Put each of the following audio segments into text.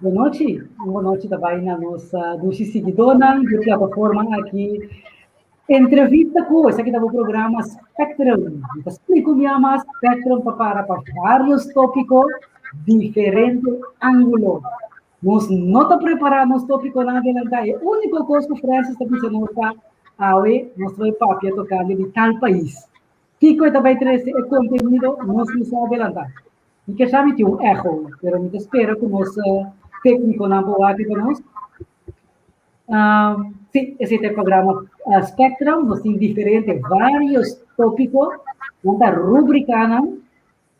Bon nochi, un bon nochi ta bai na nos dushi siguidónan di e plataforma aki. Entrevista ku, esaki ta bo programa Spectrum. Mi ta splika un bia mas, Spectrum ta para pa vários tópiko, diferente ángulo. Nos no ta prepará nos tópikonan adelantá. E úniko kos ku Francis ta bisa nos ta, awe nos ta bai papia tokante di tal pais. Kiko e ta bai trese e kontenido, nos no sa adelantá. Mi ke sa mi tin un echo, pero mi ta spera ku nos téknikonan por wak pa nos. Um, sí, esei ta e programa Spectrum. Nos tin diferente, varios tópiko, nan ta rubrikanan.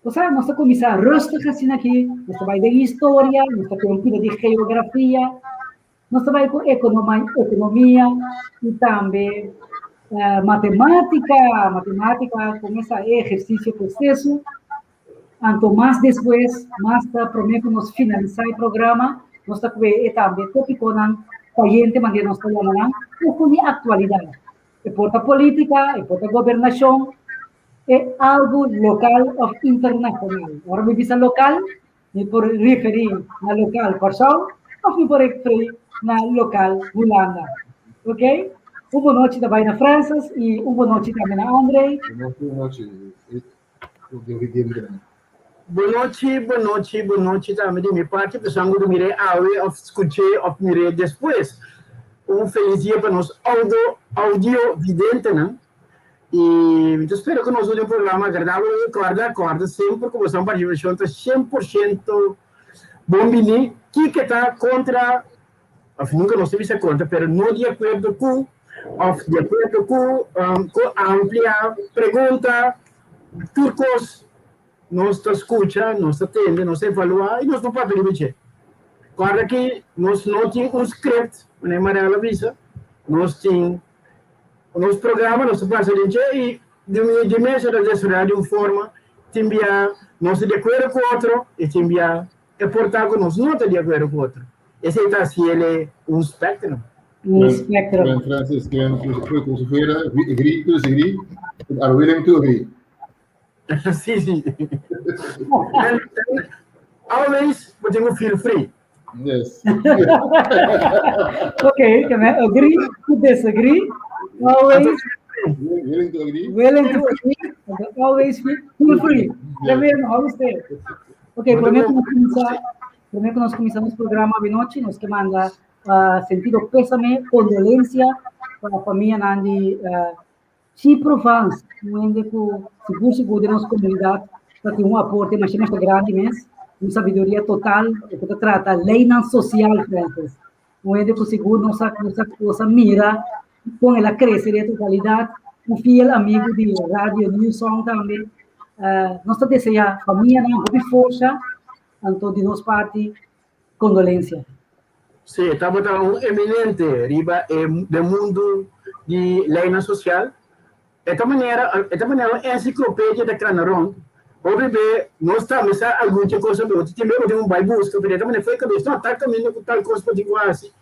Osea, nos ta kuminsá rustig asina aki, nos ta bai den historia, nos ta ku un pida di geografia, Nos ta bai ku ekonomia i tambe matemátika, matemátika kuminsá e ehersisio proseso. Anto mas despues, mas ta promé ku nos finalisá e programa, nos ta kue e tambe tópikonan kayente manera nos ta yama nan, ku ku di aktualidat. E por ta polítika, e por ta gobernashon, e algu lokal òf internashonal. Ora mi bisa lokal, Mi por referí na lokal Kòrsou òf mi por referí na lokal Hulanda. Ok? Un bon nochi ta bai na Francis i un bon nochi tambe na André. Bon nochi. Bon nochi, bon nochi, bon nochi tambe di mi parti, personan ku ta mir'é awe òf skuch'é òf mir'é despues. Un felis dia pa nos audo, audio videntenan. I mi ta spera ku nos lo tin un programa agradabel i kòrda, kòrda semper ku boso partisipashon ta 100% bon biní. Kiko ta kontra, òf nunka nos ta bisa kontra, pero no di akuerdo ku, òf di akuerdo ku, ku amplia pregunta, tur kos nos ta skucha, nos ta tende, nos ta evaluá i nos por papia riba dje. Kòrda ki nos no tin un script, manera Marella a bisa, nos tin. Nos programa nos ta pasa den dje i di un di mes a ta desaroyá di un forma tin bia nos ta di akuerdo ku otro i tin bia e por ta ku nos no ta di akuerdo ku otro. Esei ta hasi el e un spectrum. Un spectrum. Glenn Francis, Glenn como si fuera agree to disagree, but are willing to agree. Sí, sí. And, and always bo tin ku feel free. Yes. okay, can I agree to disagree? Always willing to agree. Willing to agree. Always feel free. Yes. How is it? Okay, promé ku nos kuminsá, promé ku nos kuminsá nos programa awe nochi, nos ke manda uh, sentido pésame, kondolensia pa famianan di uh, Chi Provence, un hende ku sigur sigur den nos komunidat ta tin un aporte masha masha grandi mes, un sabiduria total ku ta trata leinan sosial Francis. Un hende ku sigur nos a nos a nos a mira kon el a krese den e totalidat, un fiel amigu di Radio New Song tambe. Nos ta deseá famianan hopi forsa, anto di nos parti kondolensia. Sí, tabata un eminente riba e den mundu di leinan sosial. E ta manera e ta manera un ensiklopedia ta kana rònt. Hopi be nos tambe sa algun dje kos pero tin be bo tin ku bai buska, pero e ta manera fo'i kabes, no, tal kaminda ku tal kos bo tin ku hasi.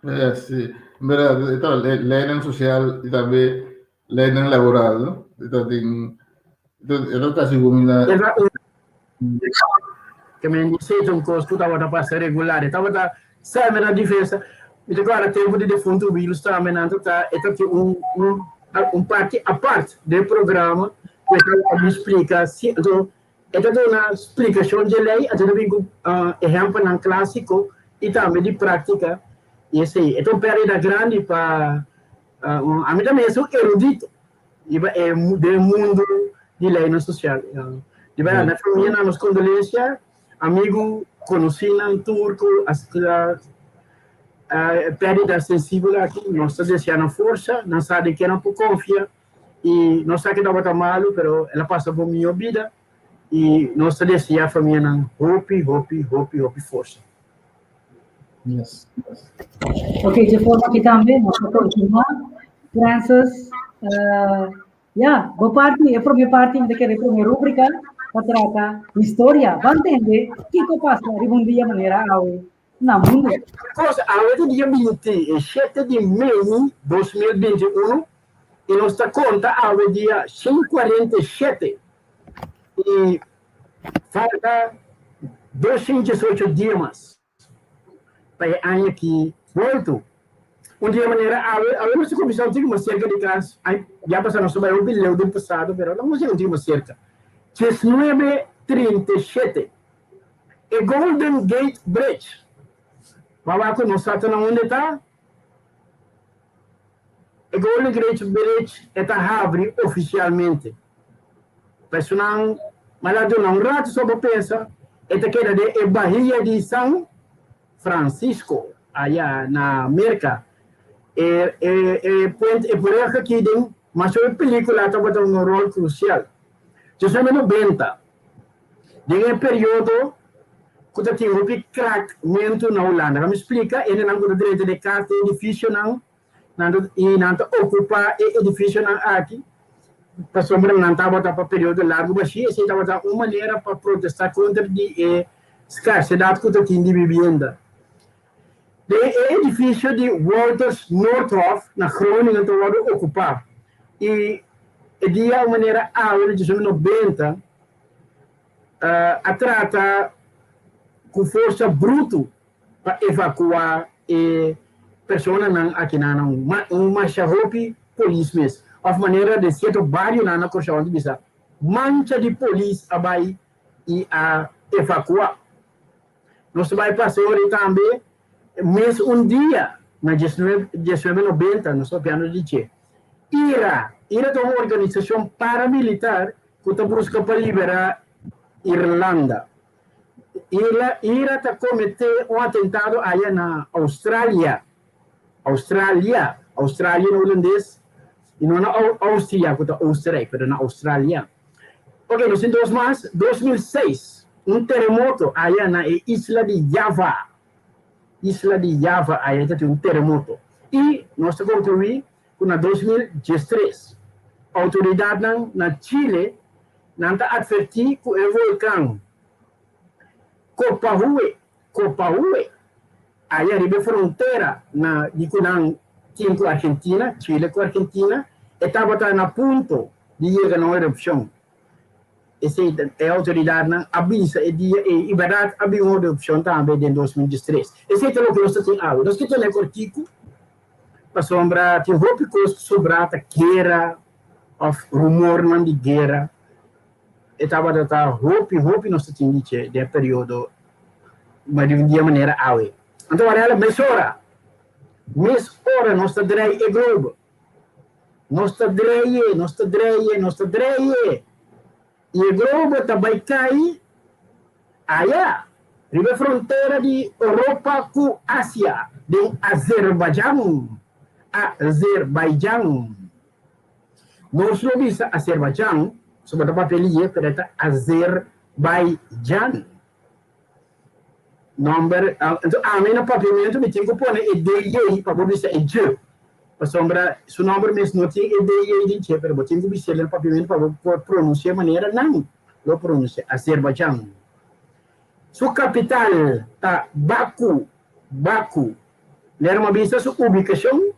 Eh, sí. En verdad, esta leinan social y también leinan laboral, ¿no? Esta tin, esta casi gomina. Ke men di seta un kos ku tabata pasa regular. E tabata seme na defensa. Mi ta kòrda tempu di defuntu Wiels tambe nan ta ta e ta tin un un un parti apart den programa ku e tabata bin splika si anto E ta duna splikashon dje lei, a ta bin ku ehèmpelnan klásiko i tambe di práktika i esei. E ta un pèrdida grandi pa un ami ta mes un erudito riba e den mundu di leinan sosial. Di bèrdat na famianan nos kondolensia, amigu, konosínan tur ku a e pèrdida sensibel aki, nos ta deseá nan forsa, nan sa den ke nan por konfia. Y nos sa que tabata malo, pero el a pasa por mihor bida y nos ta desea famianan hopi, hopi, hopi, hopi forsa. Yes. Ok, de forma que tambe nos ta continua. Francis, uh, ja, bo parti, e prome parti, mi ta kere prome rubrica, ta trata historia. Ban tende, kiko pasa riba un dia manera awe na mundo. Kos, awe ta dia 27 di mei 2021 i nos ta konta awe dia 147. I falta 218 dia mas pa e aña aki boltu. Un dia manera awe, awe nos ta kuminsá un tiki mas serka di kas. Ai, ya pasá nos ta bai hopi leu den pasado, pero nos a yega un tiki mas serka. 1937, e Golden Gate Bridge. Bo a wak ku nos sa ta na unda e ta? E Golden Gate Bridge e ta habri ofisialmente. Pa esunnan mala duna un ratu so pa pensa, e ta keda den e Bahia di San Francisco, aya na Merka. E e e puente e brug aki den masha e pelicula tabata un rol crucial. Djesnuebe nobenta, den e periodo ku ta tin hopi krakmentu na Hulanda. Laga mi splika, hendenan ku ta drenta den kas den edifisionan nan ta i nan ta okupá e edifisionan aki pasobra nan tabata pa periodo largu bashí. Esei tabata un manera pa protestá kontra di e skarsedat ku ta tin di bibienda. Den e edifisio di Wolters Noordhof na Groningen ta wòrdu okupá i e dia un manera awe di 1990 a trata ku forsa brutu pa evakuá e personanan akinan na un masha hopi polis mes òf manera den sierto barionan na Kòrsou nan ta bisa mancha di polis a bai i a evakuá. Nos ta bai pasa ora tambe mes un dia na 1990 nos ta papiando di dje. Ira, Ira ta un organisashon paramilitar ku ta buska pa liberá Irlanda. Ira, Ira ta kometé un atentado aya na Australia, Australia, Australia na hulandes i no na Austria ku ta Oostenrijk, pero na Australia. Ok, nos tin dos mas. 2006, un teremoto aya na e isla di Java. Isla di Java aya ta tin un teremoto. I nos ta konkluí ku na 2013, outoridatnan na Chile nan ta atvertí ku e volkan Copahue, Copahue, aya riba e frontera na di ku nan tin ku Argentina, Chile ku Argentina, e tabata na punto di yega na un erupshon. Esei ta e outoridatnan a bisa e dia ei i bèrdat a bin un erupshon tambe den 2013. Esei ta loke nos ta tin awe. Nos ke tene kòrtiku pasobra tin hopi kos ku sobrá ta guera òf rumornan di guera. E tabata ta hopi hopi nos ta tin di dje den e periodo ma di un dia manera awe. Anto Varela mesora mes ora nos ta drei e globo. Nos ta drei, nos ta drei, nos ta drei i e globo ta bai kai aya riba e frontera di Europa ku Asia den Azerbaijan, Azerbaijan. Nos lo bisa Azerbaijan, pasobra ta papia liye, pero e ta Azerbaijan. Nomber, anto ami na papiamentu mi tin ku pone e DJ pa bo bisa e dje, pasobra su nomber mes no tin e DJ den dje, pero bo tin ku bis'el na papiamentu pa bo por pronunsi'é manera nan lo pronunsi'é, Azerbaijan. Su kapital ta Baku, Baku. Lera mi a bisa su ubikashon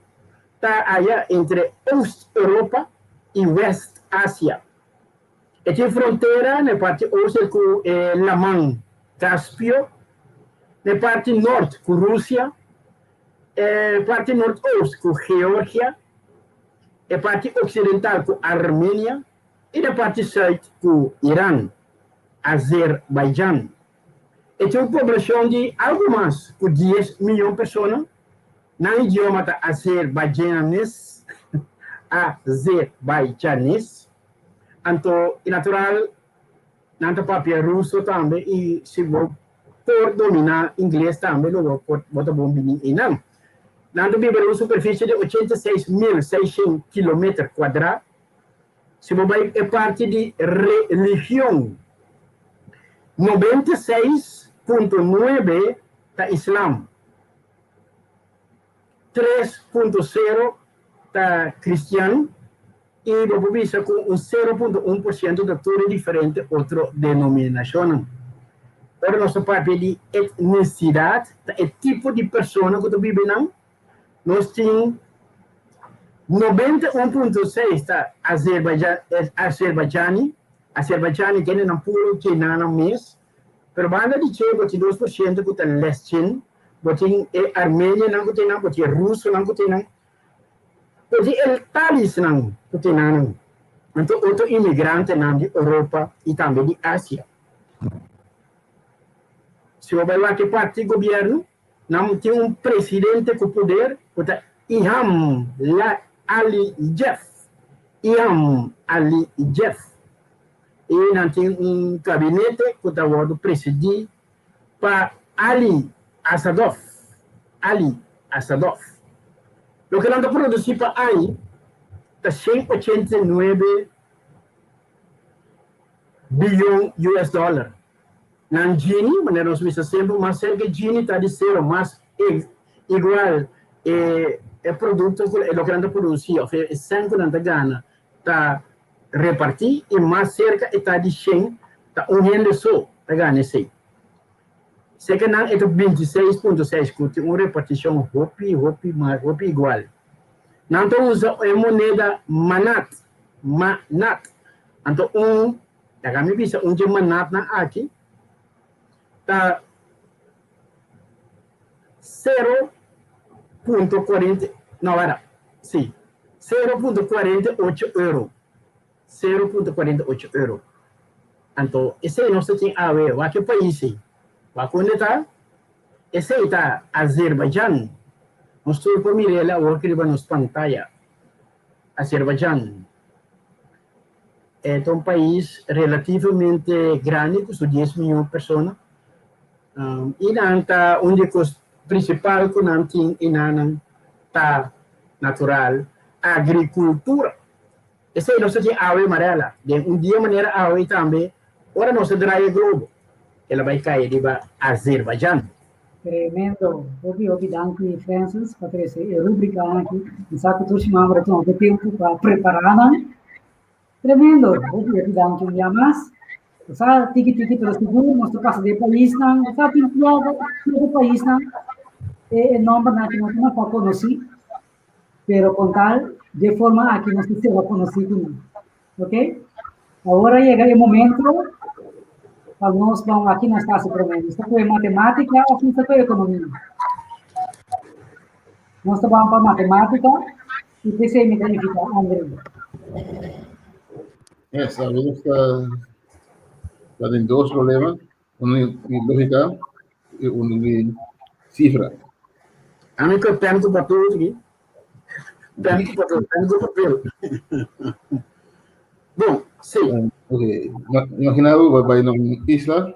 ta aya entre Oost Europa i West Asia. E tin frontera na e parti oost ku e Laman Kaspio, na e parti nort ku Rusia, e parti nortoost ku Georgia, e parti oksidental ku Armenia i na e parti sùit ku Iran, Azerbaijan. E tin un poblashon di algu mas ku dies miyon persona. Nan idioma ta Azerbaijanes, Azerbaijanes. Anto i natural nan ta papia ruso tambe i si bo por dominá ingles tambe lo bo por bo ta bon bini einan. Nan ta biba den un superfisie di 86,600 kilometer kuadrá. Si bo bai e parti di religion, 96.9 ta islam, 3.0 ta kristian i bo por bisa ku un 0.1 por siento ta tur e diferente otro denominashonnan. Ora nos ta papia di etnisidat, ta e tipo di persona ku ta biba einan. Nos tin 91.6 ta Azerbaijani, Azerbaijan kende nan puru kina nan mes, pero banda di dje bo tin 2% ku ta Lezgin, bo tin e Armenianan ku tin nan, bo tin e Rusonan ku tin nan, bo tin e Talisnan ku tin nan, anto otro imigrantenan di Europa i tambe di Asia. Si bo bai wak e parti gobièrnu, nan tin un presidente ku poder ku ta Ilham Aliyev, Ilham Aliyev. I nan tin un gabinete ku ta wòrdu presidí pa Ali Asadov, Ali Asadov. Loke nan ta produsí pa aña ta 189 biyon US dollar. Nan Gini, manera nos bisa semper, mas serka e Gini ta di sero, mas igual e e produkto ku e loke nan ta produsí òf e sèn ku nan ta gana ta repartí i mas serka e ta di shen ta un hende so ta gana esei. Serka nan e ta 26.6 ku tin un repartishon hopi hopi mas hopi igual. Nan ta usa e moneda manat, manat. Anto un Laga mi bisa un dje manatnan aki ta 0.40, no wara, si, 0.48 euro, 0.48 euro. Anto esei nos ta tin awe, wak e pais ei, wak unda ta? Esei ta Azerbaijan. Nos tur por mir'el awor riba nos pantaya. Azerbaijan. E ta un pais relativamente grandi ku su dies miyon persona i nan ta un di e kos prinsipal ku nan tin i nan ta natural agrikultura. Esei nos ta tin awe marela den un dia manera awe i tambe ora nos ta draai e globo el a bai kai riba Azerbaijan. Tremendo! Hopi hopi danki Francis pa trese e rubrika aki. Mi sa ku tur siman bo ta tuma bo tempu pa prepará nan. Tremendo! Hopi hopi danki un bia mas. Bo sa tiki tiki pero sigur nos ta pasa den paisnan, bo sa tin sierto paisnan e nombernan aki no ta masha konosí, pero kon tal dje forma aki nos ta sera konosí ku nan. Ok? Awor a yega e momento pa nos ban aki nos ta hasi promé. Nos ta kohe matemátika òf nos ta kohe ekonomia? Nos ta ban pa matemátika i p'esei mi ta invitá André. Yes, a nos ta ta den dos problema, un di lógika i un di sifra. Ami ku e pen ku papel aki. Pen ku papel, pen ku papel. Bon, sí. Ok, imagina bo bai na un isla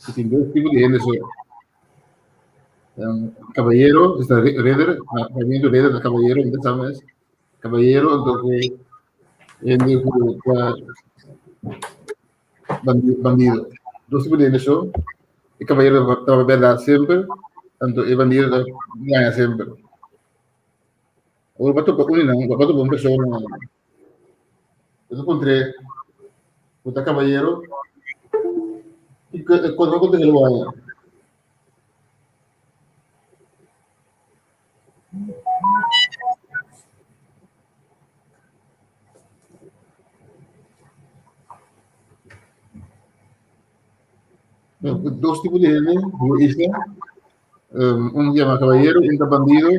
ku tin dos tipo di hende so. Caballero, esta reder, movimiento reder ta caballero, mi ta sa mes. Caballero, anto ku hende ku ta bandido. Dos tipo di hende so. E caballero ta berdad semper, anto e bandido ta gaña semper. Awor bo topa un di nan, bo topa un persona, bo ta puntr'é, bo ta caballero? Kiko bo ta haña? Dos tipo di hende den e isla. Un yama caballero, un ta bandido.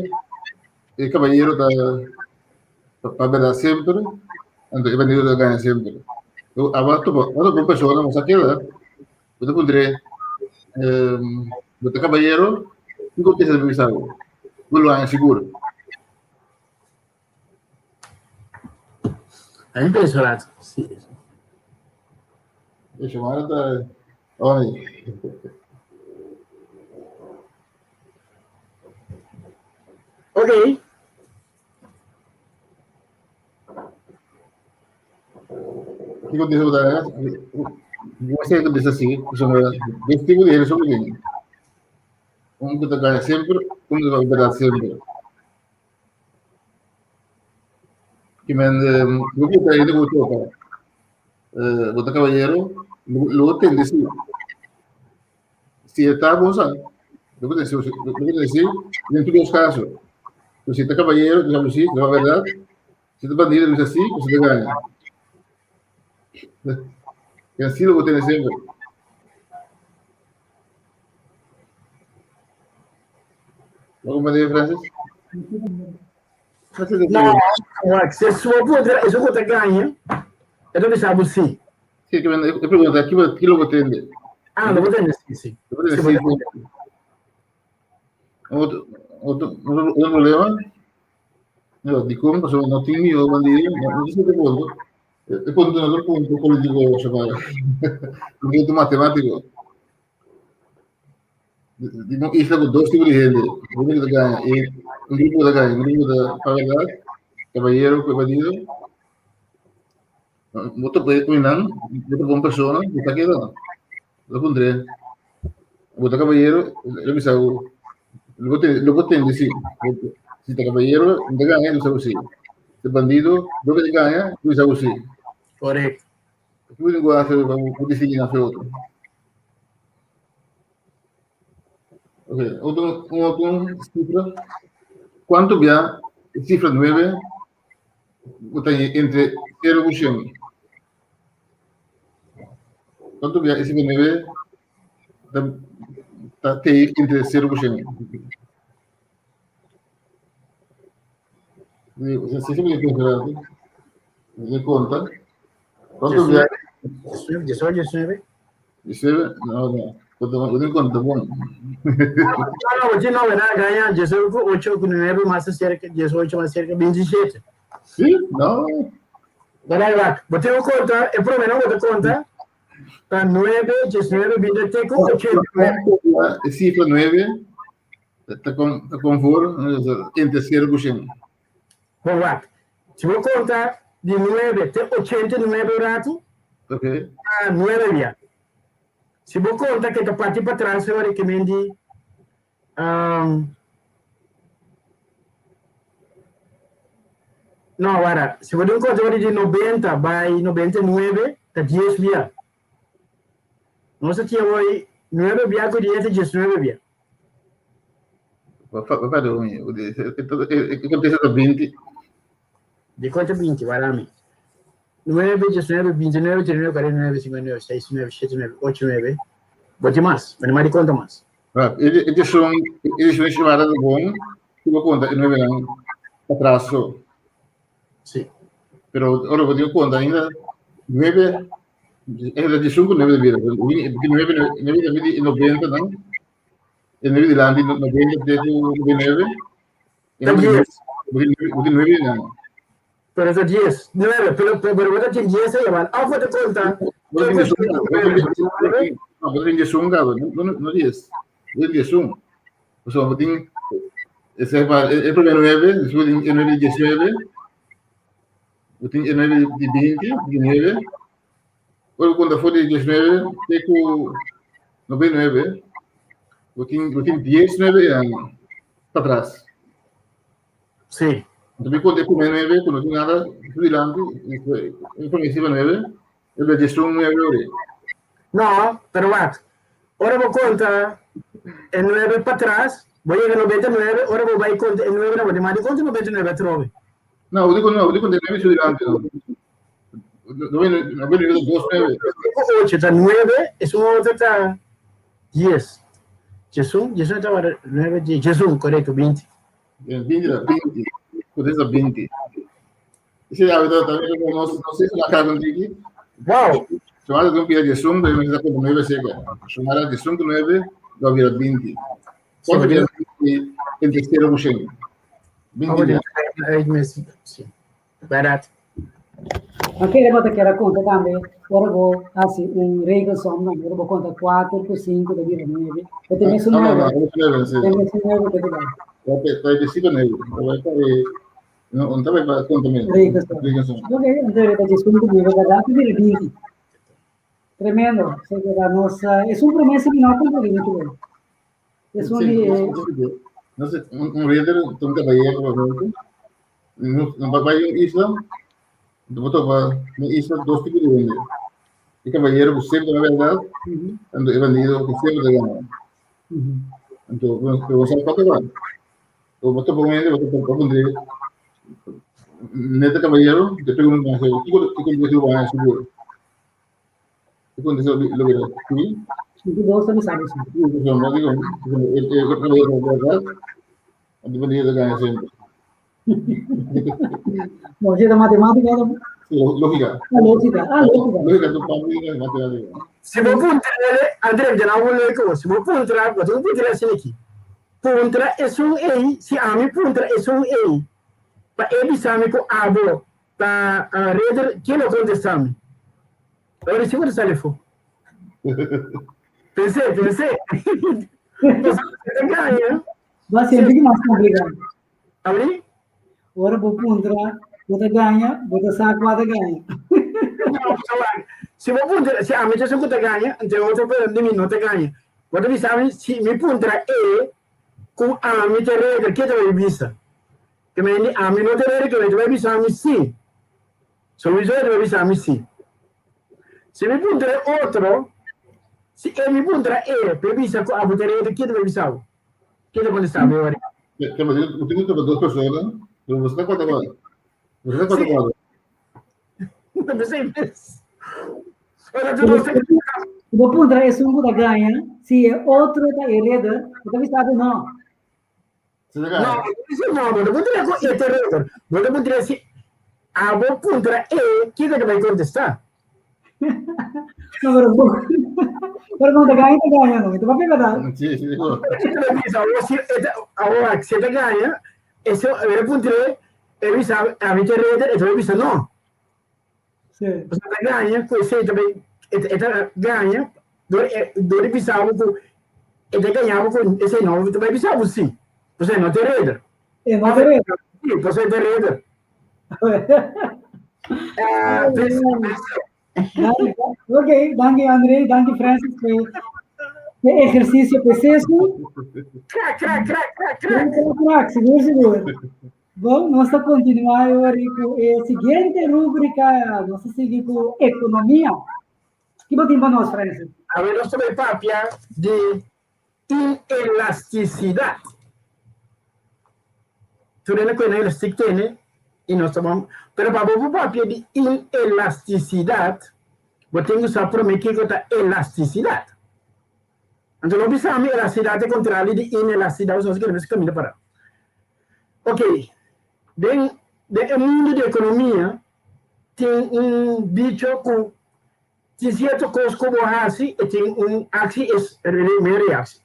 E caballero ta pa berdad semper, anto e bandido ta gana semper. Aba topa otro un persona, bo sa keda, bo ta puntr'é, bo ta caballero? Kiko ta bisa bo? Bo lo haña sigur. A mi pensa rato. Sí. E chamada ta. Oi. Ok. Kiko dice botar? Você que dice assim, dos tipos de hende son pequeños. Un que te gana siempre, un que te verdad siempre. Que men, lo que te digo toca. Bota caballero, lo te decir. Si está bon sa, lo que te decir, lo que te decir, en todos los casos. Si está caballero, te dice sí, la verdad. Si está bandido, dice sí, pues te gana. E así lo tene semper. Lo comprende, Francis? No, se sua poder, eso que te ganha, eu não sabe sim. Sí, que eu pergunto, aqui aqui lo tende. Ah, lo tende, sí, sí. Lo tende, sí. Otro, otro, otro problema, no, di come pasó, no tiene miedo, bandido, no, no sé qué punto. El punto no es el punto político, se llama. Un punto matemático. Di un isla con dos tipos de gente, un grupo de gana y un grupo de gana, un grupo de para caballero, que bandido. Boto puede combinar, boto con persona, está quedando. Lo pondré. Boto caballero, lo que hago. Lo que lo que sí. Si te caballero, te gana, lo hago sí. De bandido, lo que te gana, lo hago sí. Correcto. Tú puedes hacer un diseño hacer otro. Ok, otro, otro cifra. ¿Cuánto ya cifra 9 entre 0 y 100? ¿Cuánto ya cifra 9 está entre 0 y 100? O sea, si se me de conta. ¿Cuánto ya? 18, 19. 19, no, no. Eu tenho conta, bom. No, no, você não, verdade, ganha 18, 8, 9, mais cerca, 18, mais cerca, 27. Sim? Não. Verdade, vai. Você não conta, é problema, não você conta. Tá 9, 19, 27, 8. Cifra 9, está com, tá com for, entre 0 e 100. Bom, vai. Se você conta de 9 até 89 rato, ok. Tá 9 já. Se você conta que tá parte para trás, eu recomendo não, agora, se você conta de 90 by 99, tá 10 via. Nossa, tinha hoje 9 via com 10, 19 via. Vai Acontece 20. De quanto 20, vai lá, amigo. 9, 19, 29, 39, 49, 59, 69, 79, 89. Bote mais, mas não mais de conta mais. Eles são, eles são chamados de bom, que vou contar, 9 anos atraso. Sim. Pero ahora vou contar ainda 9, é de 5, 9 de vida. Porque 9, 9 de 90, não? É 9 de lá, 90, 99. Tá 10. Porque 9 não. Pero es 10, 9, pero, pero, pero vos tenés 10 ahí, van. Ah, te conta. No, vos tenés 1, no, no 10. Vos tenés 1. O sea, vos tenés. Ese es el primer 9, después el 9 19. Vos tenés el 9 de 20, 19. Luego cuando fue de 19, tengo 99. Vos tenés 10, 9 para atrás. Sí. Também quando eu comer 9, quando não tinha nada, fui delante, eu conheci 9, eu le disse um 9 ore. No, pero va. Ahora vos conta el 9 para atrás, voy a llegar a 99, ahora vos vais con el 9, no, voy a conta 99 trove. Não, eu digo não, eu digo de 9 fui delante. Não, não, não, 2, 9. 8, está 9, es un otro está 10. Jesús, Jesús estaba 9, 10. Jesús, correcto, 20. 20, 20. Poderes 20. Esse é a também, não, não sei se na cara contigo. Wow! Chamada de um pia de 1, mas está com 9 seca. Chamada de 1 9, vai virar 20. Quanto vira 20 em terceiro por 20. Sim. Barato. Aquele bota que era conta também, agora vou assim, um regelsom, não, agora vou contar 4 por 5, da vira 9. Eu tenho isso 9. Tenho isso 9 que dá. Vai ter 5 9. Vai ter não estava para conta mesmo. Regelsom. Ok, então ele está dizendo que vai dar 20. Tremendo. O sea, nossa, es un promesa menor con muito bem. Es un no sé, un líder, un caballero, no vai um isla, botou para uma isla dos tipos de bandido. E caballero que sempre na verdade, e bandido que sempre te gana. Então, você sabe qual vai. Eu botou para um ele, botou para um ele. Neta caballero, te pergunto, o que que você vai seguro? E kontestashon lo bira sí. Si bo sabi sabi sí. Sí, pasobra digo, e kaballero ta bèrdat, anto bandido ta gaña semper. Bon, si ta matemática, ta. Sí, lógica. Ah, lógica. Ah, lógica. Lógica ta parte di matemática. Si bo puntra ele, André, mi ta na un leuke bo. Si bo puntra, bo tin ku puntra asina aki. Puntra esun ei, si ami puntra esun ei, pa e bisa mi ku abo ta reder, ken lo kontestá mi? Ora si bo ta sali afó. Pensé, pensé. Pasobra ta gaña. Ba siempre ki mas complicado. Abri? Ora bo puntra, bo ta gaña, bo ta sa kua ta gaña. No, si bo puntra, si ami ta esun ku ta gaña, anto e otro persona di mi no ta gaña. Bo ta bisa mi, si mi puntra e ku ami ta reder, ke ta bai bisa? Ke mende ami no ta reder, ke ta bai bisa mi si. Souiso e ta bai bisa mi si. Si mi puntra e otro, si e mi puntra e pa e bisa ku abo ta reder, ke ta bai bisa bo? Ke ta kontestá bo ora? Ke bo tin ku topa dos persona, pero bo sa kuantu kuantu. Bo sa kuantu kuantu. P'esei mes. Ora tu no sa Bo puntra esun ku ta gaña, si e otro ta e reder, bo ta bisa ku no. No, no, bo ta puntra ku e ta reder. Bo ta puntra si abo puntra e, kiko ta bai kontestá? No, pero bo, pero no ta gaña, ta gaña, no. Ta papia berdad. Sí, sí. Kiko ta bisa? Abo si e ta, abo si e ta gaña, eso, e ta puntr'é, e bisa, ami ta reder, e ta bai bisa no. Sí. Pasobra e ta gaña ku esei ta bai, e ta gaña dor e dor di bisa bo ku e ta gaña bo ku esei no ta bai bisa bo si. Pasobra e no ta reder. E no ta reder. Sí, pasobra e ta reder. Ah, pensa, pensa. Ok, danki André, danki Francis pe pe ehersisio p'esesu. Krak, krak, krak, krak, krak. Krak, krak, sigur, sigur. Bon, nos ta kontinuá e ora ku e siguiente rúbrika. Nos ta sigui ku ekonomia. Ki bo tin pa nos, Francis? Awe nos ta bai papia di inelastisidat. Tur hende ku e na elastik tene i nos ta bon. Pero pa bo por papia di inelastisidat, bo tin ku sa promé kiko ta elastisidat. Anto no bisa mi elastisidat ta kontrario di inelastisidat, pasobra nos kere mester kaminda pará. Ok, den den e mundu di ekonomia tin un dicho ku tin sierto kos ku bo hasi e tin un aksi es mi reaksi.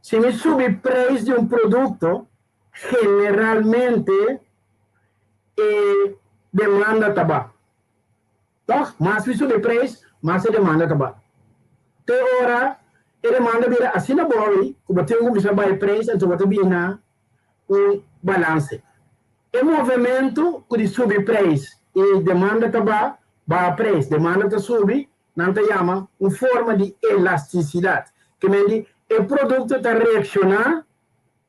Si mi subi preis di un produkto generalmente e demanda ta ba. Tòg, mas mi subi preis, mas e demanda ta ba. Te ora e demanda bira asina bòwi ku bo tin ku kuminsá bai preis anto bo ta bini na un balanse. E movementu ku di subi preis i demanda ta ba, baha preis, demanda ta subi, nan ta yama un forma di elastisidat. Ke men di e produkto ta reakshoná,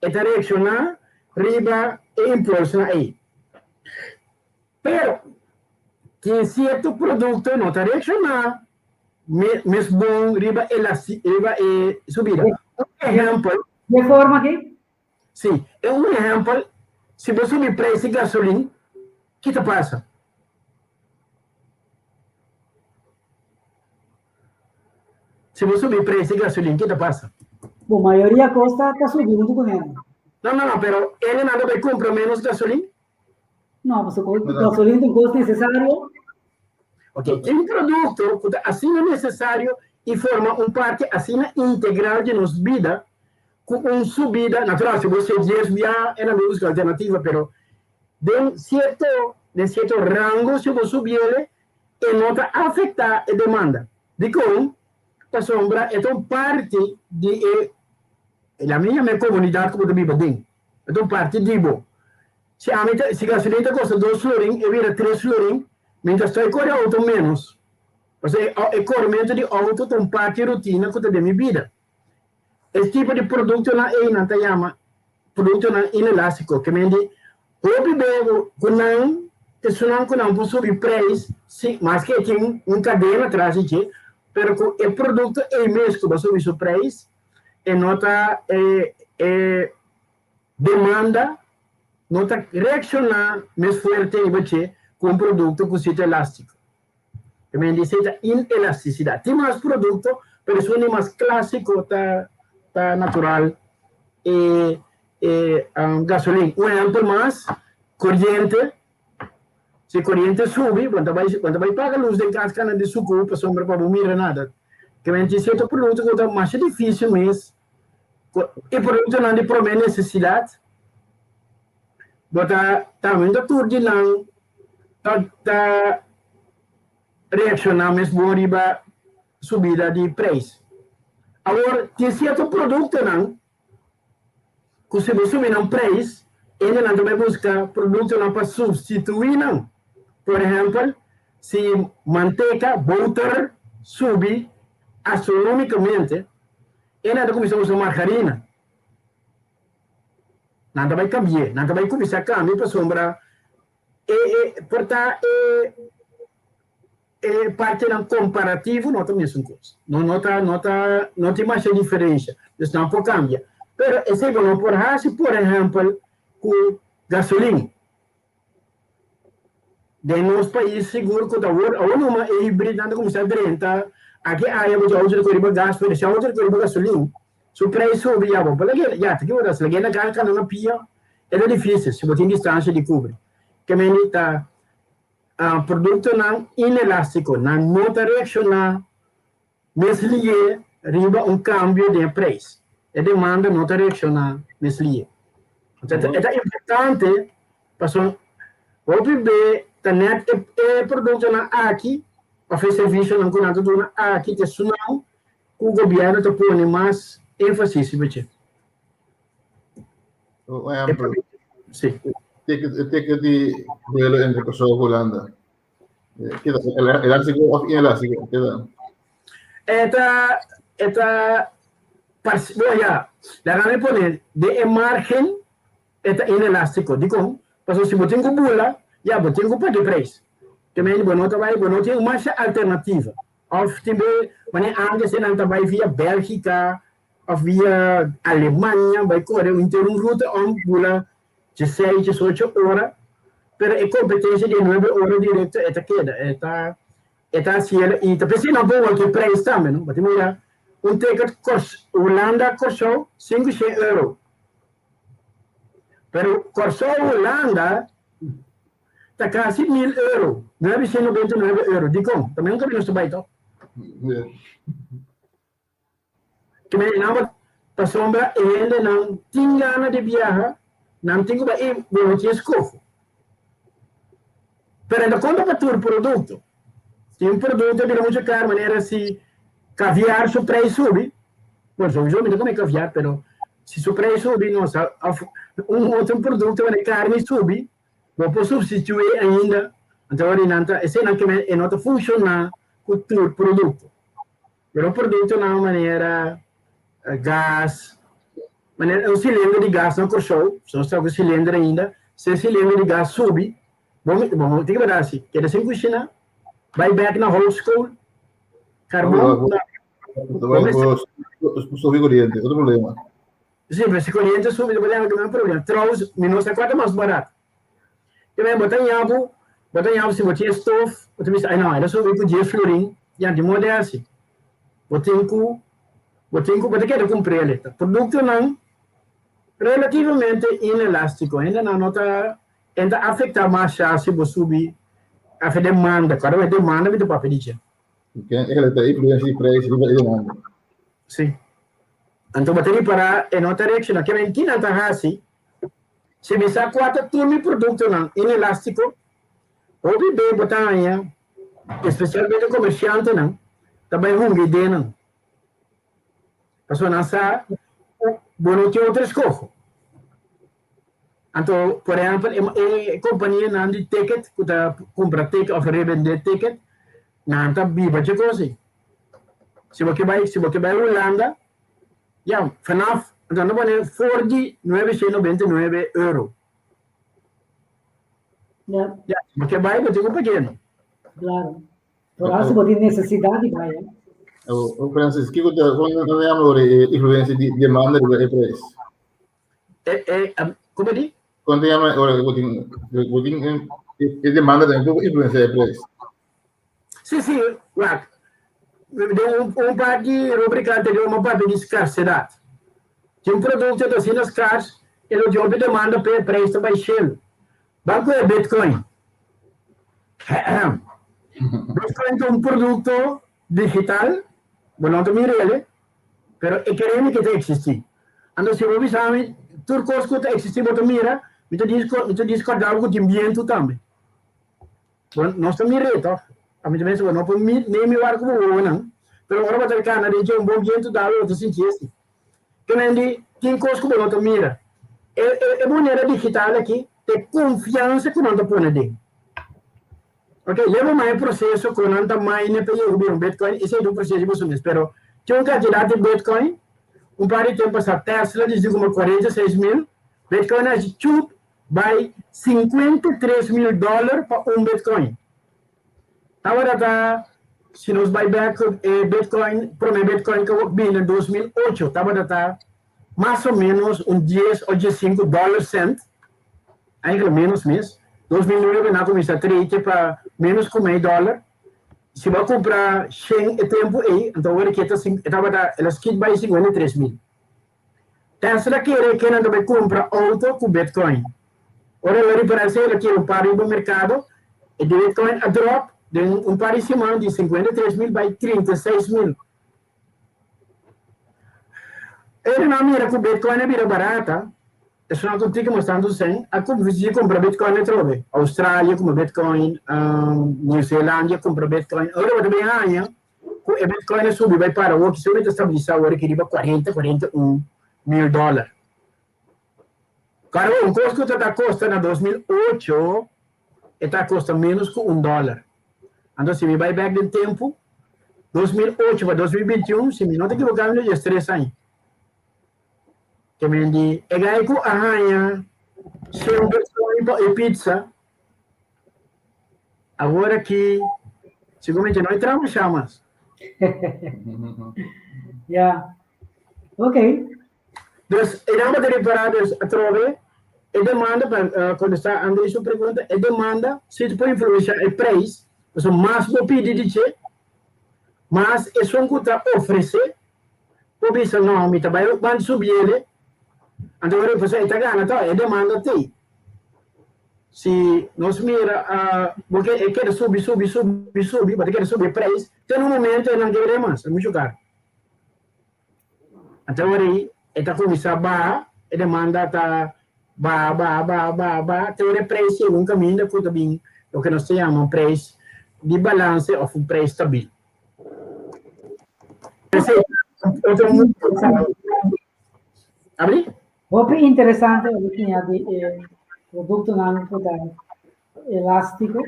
e ta reakshoná riba e impulsonan ei. Pero, tin sierto produkto no ta reakshoná mes bon riba e riba e subida. Un ehèmpel. De forma ki? Si, e un ehèmpel, si bo subi preis di gasolin, ki ta pasa? Si bo subi preis di gasolin, ki ta pasa? Bo mayoria kos ta subi huntu ku nel. No, no, no, pero hendenan ta bai kumpra ménos gasolin? No, pasobra gasolin ta un kos nesesario. Ok, tin produkto ku ta asina nesesario i forma un parti asina integral di nos bida ku un subida, natural si bo se dies bia e nan debe buska alternativa, pero den sierto den sierto rango si bo subiele e no ta afektá e demanda. Dikon? Pasobra e ta un parti di e, laga mi yama e komunidat ku bo ta biba den. E ta un parti di bo. Si ami ta, si gasolin ta kosta dos florin, e bira tres florin, mientras ta e kore outo ménos. Pasobra e, e korementu di outo ta un parti rutina ku ta den mi bida. E tipo di produktonan ei nan ta yama produktonan inelástiko, ke men di hopi be ku nan esunnan ku nan por subi preis, si, maske e tin un kadena tras di dje, pero ku e produkto ei mes ku bo a subi su preis, e no ta e e demanda no ta reakshoná mes fuerte riba dje ku un produkto ku si ta elástiko. Ke men di esei ta inelastisidat. Tin mas produkto, pero esun di mas klásiko ta ta natural e e gasolin. Un ehèmpel mas, koriente. Si koriente subi, bo ta bai bo ta bai paga lus den kas kana di suku pasobra pa bo mira nada. Ke men tin sierto produkto ku ta masha difísil mes. E produktonan di promé nesesidat. Bo ta tambe ta tur di nan ta ta reakshoná mes bon riba subida di preis. Awor tin sierto produktonan ku si bo subi nan preis, hendenan ta bai buska produktonan pa supstituí nan. Por ehèmpel, si manteka, boter, subi astronomikamente, hendenan ta kuminsá usa margarina. Nan ta bai kambi'é, nan ta bai kuminsá kambia pasobra e e por ta e e partinan komparativo no ta mesun kos. No no ta no ta no tin masha diferensha. Dus nan por kambia. Pero esei bo no por hasi por ehèmpel ku gasolin. Den nos pais sigur ku ta awor awor numa e hibridnan ta kuminsá drenta aki aya bo tin outo ta kore riba gas pero si outo ta kore riba gasolin su preis subi ya bo por lag'e ya ta kibo ta lag'e na kas kana na pia e ta difisil si bo tin distansia di kubri ke mende ta produktonan inelastiko nan no ta reakshoná mes lié riba un kambio den e preis. E demanda no ta reakshoná mes lié. E ta importante pasobra hopi be ta nèt e produktonan aki òf e servisionan ku nan ta duna aki ta esunnan ku gobièrnu ta pone mas énfasis riba dje. Un ehèmpel, e ticket di vuelo entre Kòrsou ku Hulanda. Keda elástico of inelástico? Keda. Eta, eta, bueno, ya, laga mi pone, de e margen, eta inelástico. Dikon? Pasobra si bo tin ku bula, ya, bo tin ku paga e prijs. Te meen, bo no ta bai, bo no tin masha alternativa. Of tin be, manera antes nan ta bai via Bélgica, of via Alemania, bai kore un henter un ruta om bula dieseis, diesocho ora, pero e competencia di e nuebe ora directo e ta keda, e ta e ta haciendo y ta p'esei nan por wak e prijs tambe no, bo ta mira un ticket Kors Hulanda Kòrsou sinku shen euro, pero Kòrsou Hulanda ta kasi mil euro, nuebe shen nobenta i nuebe euro, dikon? Ta mihó kaminda nos ta bai to. Ke mene nan bo pasobra e hendenan tin gana di biaha, nan tin ku bai i bo no tin eskofo. Pero e ta konta pa tur produkto. Si un produkto a bira muchu kar manera si kaviar su preis subi, bueno souiso mi ta kome kaviar pero si su preis subi nos of un otro produkto manera karni subi bo por supstitui ainda, anto ora nan ta eseinan ke e no ta funshoná ku tur produkto. Pero un produktonan manera gas, manera un silinder di gas na Kòrsou, si nos ta ku silinder ainda, si e silinder di gas subi, bo bo tin ke bira hasi, keda sin kushiná, bai bèk na houtskool, karbon, Subi koriente, otro problema. Si, pero si koriente subi, bo ta haña problema. Trouwens, mi no sa kua ta mas barato. Te men bo ta ña bo, bo ta ña bo si bo tin e stof, bo ta bisa, ay no, el a subi ku dies florin, ya di moda e hasi. Bo tin ku, bo tin ku, bo ta keda kumpr'é el. Ta produktonan relativamente inelástiko, hendenan no ta, e ta afektá masha si bo subi afe demanda, kòrda bo e demanda mi ta papia di dje. Ken e ta influensia di preis riba e demanda. Si. Anto bo ta ripará e no ta reakshoná. Ke men kinan ta hasi? Si mi sa kua ta tur mi produktonan inelástiko, hopi be bo ta haña, espesialmente komershantenan, ta bai hunga ideanan. Pasobra nan sa ku bo no tin otro eskoho. Anto, por ehèmpel, e kompanianan di ticket ku ta kumpra ticket òf rebendé ticket, nan ta biba dje kos ei. Si bo ke bai, si bo ke bai Hulanda, Ya, vanaf, anto nan ta pone for di nuebe shen nobenta i nuebe euro. Ya. Ya, si bo ke bai, bo tin ku pag'é no. Claro. Por si bo tin nesesidat di bai, eh. O, Francis, kiko ta, kon nan ta yama ora e influensia di demanda riba e preis? E, e, como di? Kon ta yama ora bo tin, bo tin e demanda tambe por influensia e preis? Sí, sí, wak. Den un, un par di rubrika anterior mi a papia di skarsedat. Si un produkto ta asina skars, e lo tin hopi demanda p'e, e preis ta bai shelu. Ban ku e Bitcoin. Bitcoin ta un produkto digital, bo no ta mira el, pero e kere mi ke ta eksistí. Anto si bo bisa mi tur kos ku ta eksistí bo ta mira, mi ta mi ta diskòrdá bo ku tin bientu tambe. Bo nos ta mir'é tòg. Ami ta pensa bo no por mi nei mi wak ku bo wowonan, pero ora bo ta kana den dje un bon bientu dal bo ta sinti esi. Kenendi tin kos ku bo no ta mira. E e e moneda digital aki ta e konfiansa ku nan ta pone den. Ok, leba mas e proseso ku nan ta mine pa yega bira un bitcoin, esei ta un proseso di boso mes, pero tin un kantidat di bitcoin, un par di tempu pasá Tesla disi kuma 46,000 bitcoin a hasi chup bai 53,000 dòler pa un bitcoin. Tabata ta, si nos bai bek e bitcoin, prome bitcoin ku a bini na 2008 tabata ta mas o menos un dies o diesinku dòler sènt, eigenlijk menos mes, 2009 nan a kuminsá trade pa menos ku mei dòler. Si bo a kumpra shen e tempu ei, anto awor aki e ta e tabata el a skit bai 53,000. Tesla kere ke nan ta bai kumpra outo ku bitcoin. Ora el a ripará esei, el a kere un par riba merkado, e di bitcoin a drop den un par di siman di 53,000 bai 36,000. Ora nan a mira ku bitcoin a bira barata, esunnan ku tiki mas tantu sen a kuminsá kumpra bitcoin atrobe. Australia kumpra bitcoin, New Zealandia kumpra bitcoin. Ora bo ta bin haña ku e bitcoin a subi bai para awor, kisas ta stabilisá awor aki riba kuarenta, 41 mil dòler. Karo, un kos ku ta ta kosta na 2008, e ta kosta ménos ku un dòler. Anto si mi bai bèk den tempu, 2008 pa 2021, si mi no ta ekiboká mi ta 13 aña. Ke men di e gai ku a haña shen bitcoin pa e pizza, awor aki seguramente no e trabajá mas. Ya. Ok. Dus e nan bo ta repará dus atrobe e demanda pa kontestá André su pregunta, e demanda si ta por influensiá e preis, pasobra mas bo pidi di dje, mas esun ku ta ofresé por bisa no mi ta bai ban subiele, anto ora pasobra e ta gana tòg, e demanda t'ei. Si nos mira bo ke e keda subi subi subi subi, bo ta keda subi e preis te na un momento e nan keda mas, e muchu karo. Anto ora ei e ta kuminsá baha, e demanda ta baha, baha, baha, baha, baha, te ora e preis yega un kaminda ku ta bin loke nos ta yama un preis di balanse òf un preis stabil. Esei ta otro mundo. Abri? Hopi interesante e rutina di e produktonan ku ta elástiko.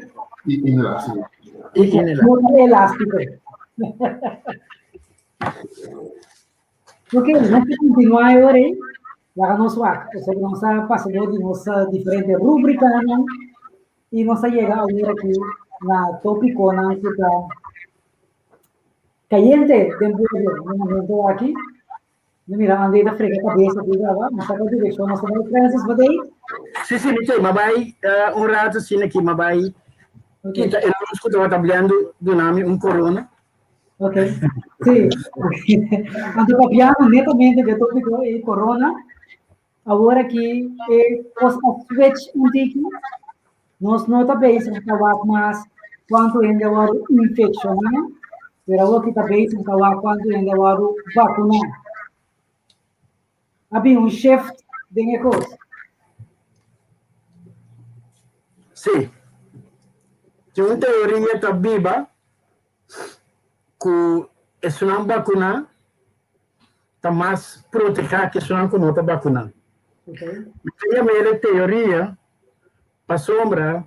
I inelástiko. I inelástiko. Elástiko. Ok, nos ta kontinuá e ora ei. Laga nos wak. Pasobra nos a pasa dor di nos diferente rubrikanan i nos a yega awor aki na topikonan ku ta kayente den pueblo na e momento aki. Mi mira André ta frega kabesa aki kaba. Mi sa kua direkshon nos ta bai. Francis, bo ta ei? Sí, sí, mi ta ei. Mi a bai un ratu asina aki. Mi a bai kita e lus ku tabata bliendo duna mi un korona. Ok, sí. Anto papiando netamente de tópico e corona, awor aki e kos a switch un tiki. Nos no ta bezig ta wak mas kuantu hende a wòrdu infekshoná, pero awor aki ta bezig ta wak kuantu hende a wòrdu vakuná. A bin un shift den e kos. Sí. Tin un teoria ta biba ku esunnan bakuná ta mas protehá ku esunnan ku no ta bakuná. Mi ta yama el e teoria pasobra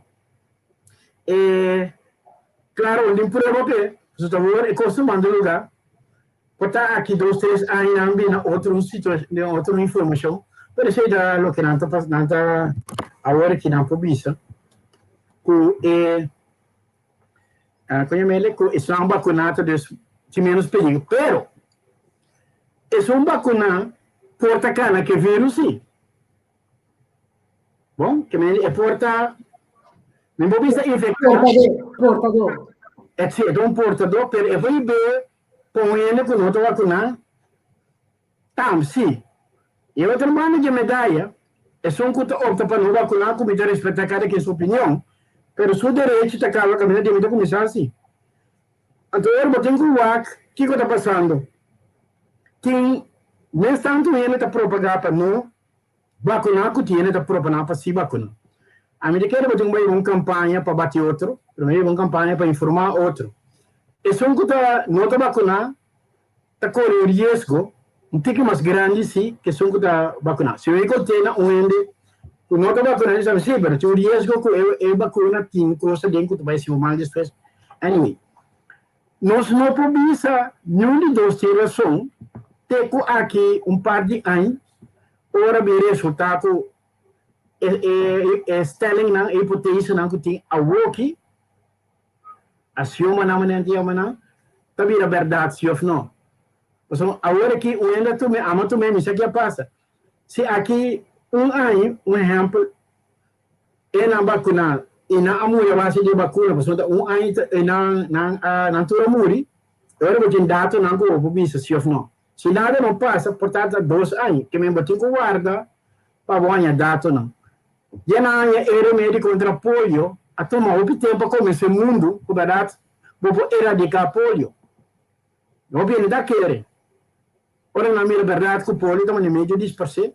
e klaro un tin prueba p'e, pasobra ta wor e kos ta manda lugá, por ta aki dos tres aña nan bini otro situashon den otro informashon, pero esei ta loke nan ta nan ta awor aki nan por bisa ku e Koña mele ku esun bakuná ta dus tin menos peligro, pero esun bakuná por ta kana ku e virus si. Bon, ke mende e por ta, mi por bisa infektá. Portador, portador. E si, e ta un portadó, pero e por hib'é pa un hende ku no ta vakuná tambe, si. E otro banda dje medaya, esun ku ta opta pa no vakuná, ku mi ta respetá kada ken su opinion, pero su derecho ta kaba kaminda di mi ta kuminsá si. Anto ora bo tin ku wak kiko ta pasando. Tin mes tantu hende ta propagá pa no Vakuná ku tiene ta proponá pa si vakuná. Ami ta kere bo tin ku bai un kampaña pa bati otro, pero mi riba un kampaña pa informá otro. Esun ku ta no ta vakuná ta kore un riesgo un tiki mas grandi si ke esun ku ta vakuná. Si mi konté na un hende ku no ta vakuná mi sabi si, pero tin un riesgo ku e vakuna tin kos aden ku ta bai hasi bo mal despues. Anyway, nos no por bisa niun di dos tin rason te ku aki un par di aña Ora bin resultá ku e e stellingnan, e hipotesenan ku tin awoki, asiomanan manera nan ta yama nan, ta bira bèrdat si òf no. Pasobra awor aki un hende a tum'é, amo a tum'é, mi sa ke a pasa. Si aki un aña, un ehèmpel, e nan bakuná i nan a muri a base di e bakuna, pasobra ta un aña e nan nan a nan tur a muri, e ora bo tin datonan ku bo por bisa si òf no. Si nada no pasa, por ta ta dos aña. Ke men bo tin ku warda pa bo haña datonan. Ya nan haña e remedi kontra polio, a tuma hopi tempu pa komensé mundu ku bèrdat bo por eradiká polio. Hopi hende ta kere. Ora nan mira bèrdat ku polio ta manda medio disparsé,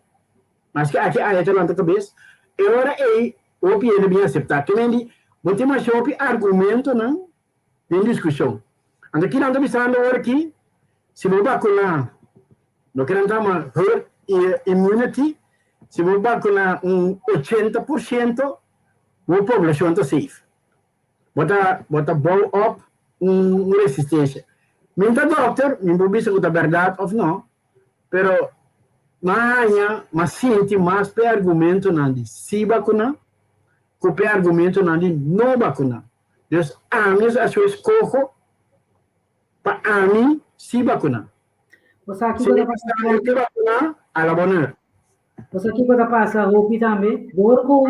maske aki aya ta lanta kabes, e ora ei hopi hende bin aseptá. Ke men di, bo tin masha hopi argumentonan den diskushon. Anto kinan ta bisando ora ki si bo bakuna loke nan ta yama herd immunity, si bo bakuna un 80% bo poblashon ta safe. Bo ta bo ta bou op un resistensia. Mi no ta dokter, mi no por bisa ku ta bèrdat òf no, pero m'a haña, m'a sinti mas p'e argumentonan di si bakuna ku p'e argumentonan di no bakuna. Dus ami a su eskoho pa ami si bakuna. Bo sa Si kiko mi ta pasa? sa mi bakuna, a la bonheur. Bo sa kiko ta pasa hopi tambe? Dor ku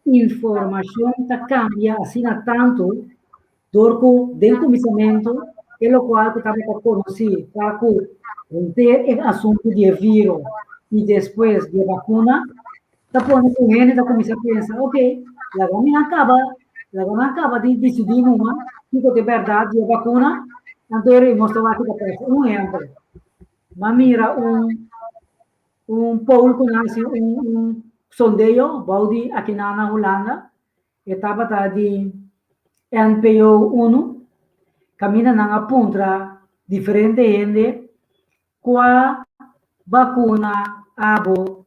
informashon ta kambia asina tantu, dor ku den kuminsamentu e lokual ku tabata konosí ta ku henter e asuntu di e viro i despues di e bakuna, ta pone ku hende ta kuminsá pensa, ok, laga mi a kaba, laga mi a kaba di disidí numa kiko ta e bèrdat di e bakuna, anto e nos ta wak ta pasa. Un ehèmpel, m'a mira un un poll ku nan hasi, un un sondeo bou di akinan na Hulanda, e tabata di NPO unu, kaminda nan a puntra diferente hende Kua bakuna abo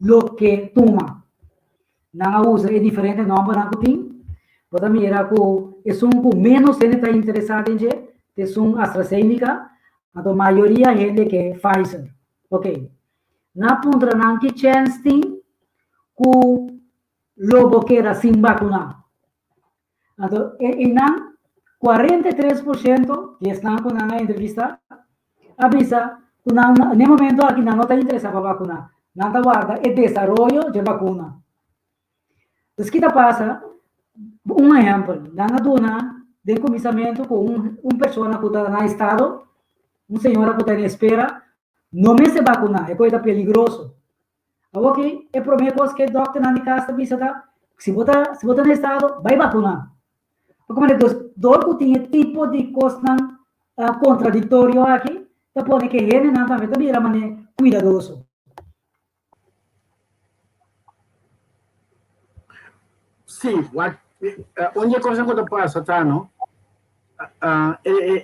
lo ke tuma? Nan a usa e diferente nòmbernan ku tin. Bo ta mira ku esun ku ménos hende ta interesá den dje ta esun AstraZeneca, anto mayoria hende ke Pfizer. Oke. Nan a puntra nan ki chèns tin ku lo bo keda sin bakuná. Anto einan 43% di esnan ku nan a entrevistá a bisa ku nan na e momento aki nan no ta interesá pa bakuná. Nan ta warda e desaroyo dje bakuna. Dus ki ta pasa? Un ehèmpel, nan a duna den kuminsamentu ku un un persona ku ta na estado, un señora ku ta en espera, no mester bakuná, e kos ta peligroso. Awoki e promé kos ku e dòkternan di kas ta bisa ta, si bo ta si bo ta na estado, bai bakuná. Pasobra manera dos dor ku tin e tipo di kosnan kontradiktorio aki, ta pone ku e hendenan tambe ta bira manera kuidadoso. Sí, wak, un di e kosnan ku ta pasa ta no,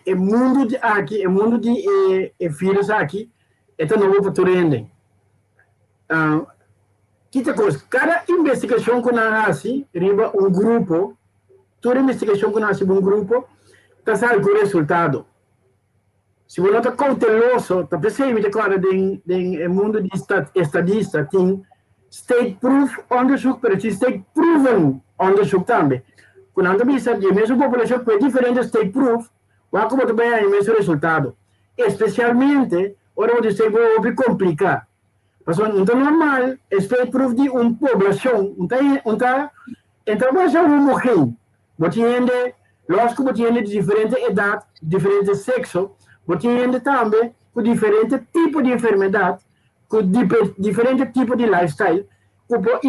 e mundu di aki, e mundu di e virus aki, e ta nobo pa tur hende. Kita kos, kada investigashon ku nan hasi riba un grupo, tur investigashon ku nan hasi riba un grupo, ta sali ku resultado. Si bo no ta kouteloso, ta p'esei mi ta kòrda den den e mundu di estadista tin state proof onderzoek, pero tin state proven onderzoek tambe. Ku nan ta bisa di e mesun populashon ku e diferente state proof, wak ku bo ta bai haña e mesun resultado. Espesialmente ora bo ta state proof hopi kompliká. Pasobra no ta normal e state proof di un poblashon, un ta un ta e ta basha homogen. Bo tin hende. Lòs ku bo tin hende di diferente edat, diferente sekso, bo tin hende tambe ku diferente tipo di enfermedat, ku diferente tipo di lifestyle ku por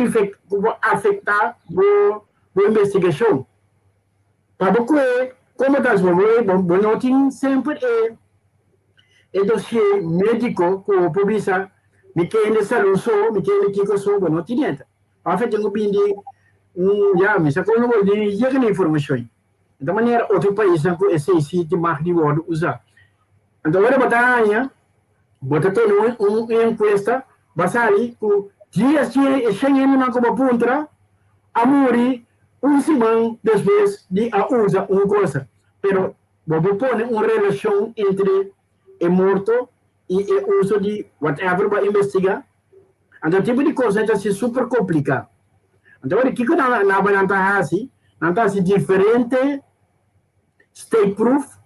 ku por afektá bo bo investigashon. Pa bo kue komo ta bo bo no tin semper e e dosier médiko ku bo por bisa mi ke hende salú so, mi ke hende kiko so, bo no tin neta. Afe tin ku bindi un ya mi sa kon lo di yega na informashon. Di ta manera otro paisnan ku esei si tin mag di wòrdu usá. Anto ora bo ta haña bo ta tene un un enkuesta bo a sali ku dies dje e shen hendenan ku bo puntra a muri un siman despues di a usa un kosa. Pero bo por pone un relashon entre e morto i e uso di whatever bo a investigá. Anto tipo di kosnan ta hasi super kompliká. Anto ora kiko nan nan ta hasi? Nan ta hasi diferente state proof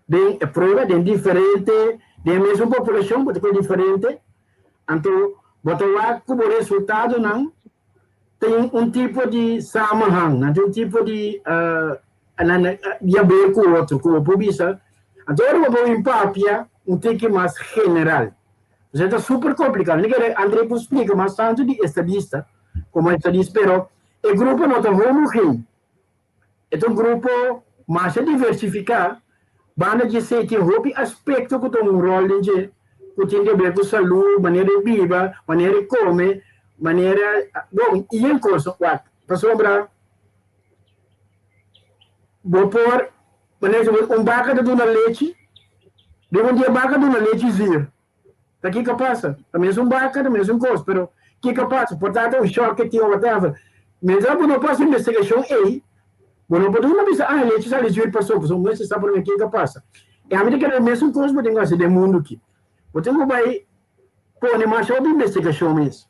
den e prueba den diferente den e mesun populashon bo ta kohe diferente. Anto bo ta wak ku bo resultadonan tin un tipo di samenhang, nan tin un tipo di di haber ku otro ku bo por bisa. Anto ora bo por bin papia un tiki mas general. Esei ta super kompliká. Mi kere André por splika mas tantu di estadista komo estadista, pero e grupo no ta homogen. E ta un grupo masha diversifiká. Banda di esei tin hopi aspekto ku ta un ròl den dje, ku tin di haber ku salú, manera di biba, manera di kome, manera, bon, i yen kos. Wak, pasobra bo por Manera ku un baka ta duna lechi, den un dia baka duna lechi zuur. Ta kiko pasa? Ta mesun baka, ta mesun kos, pero kiko pasa? Por ta ta un shòk ke tin o whatever. Mientras bo no pasa investigashon ei, bo no por duna bisa, ah, e lechi sali zuur paso, pasobra bo mester sa promé kiko pasa. E ami ta kere e mesun kos bo tin ku hasi den mundu aki. Bo tin ku bai pone masha hopi investigashon mes.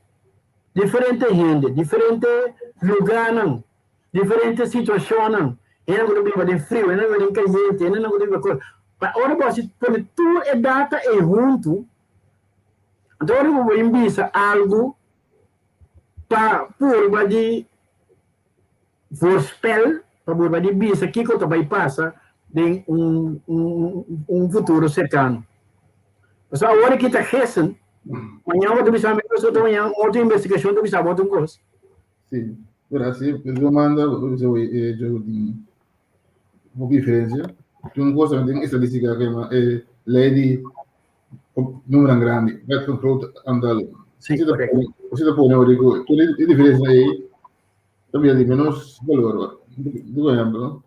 Diferente hende, diferente lugánan. Diferente situashonnan, hende ku ta biba den friu, hende ku ta biba den kayente, hende ku ta biba kos. Pa ora bo hasi pone tur e data ei huntu, anto ora bo bin bisa algu pa purba di voorspel, pa purba di bisa kiko ta bai pasa den un un futuro serkano. Pasobra awor aki ta gesen, mañana bo ta bisa mi kos, otro mañana otro investigashon ta bisa bo otro kos. Sí, pero así, yo manda, yo yo un diferencia. Un cosa, tem estadística que eh, ley di número grande, wet van groot aantal. Sí, correcto. Você tá pone, digo, tu a diferença aí, também de menos valor. Por exemplo,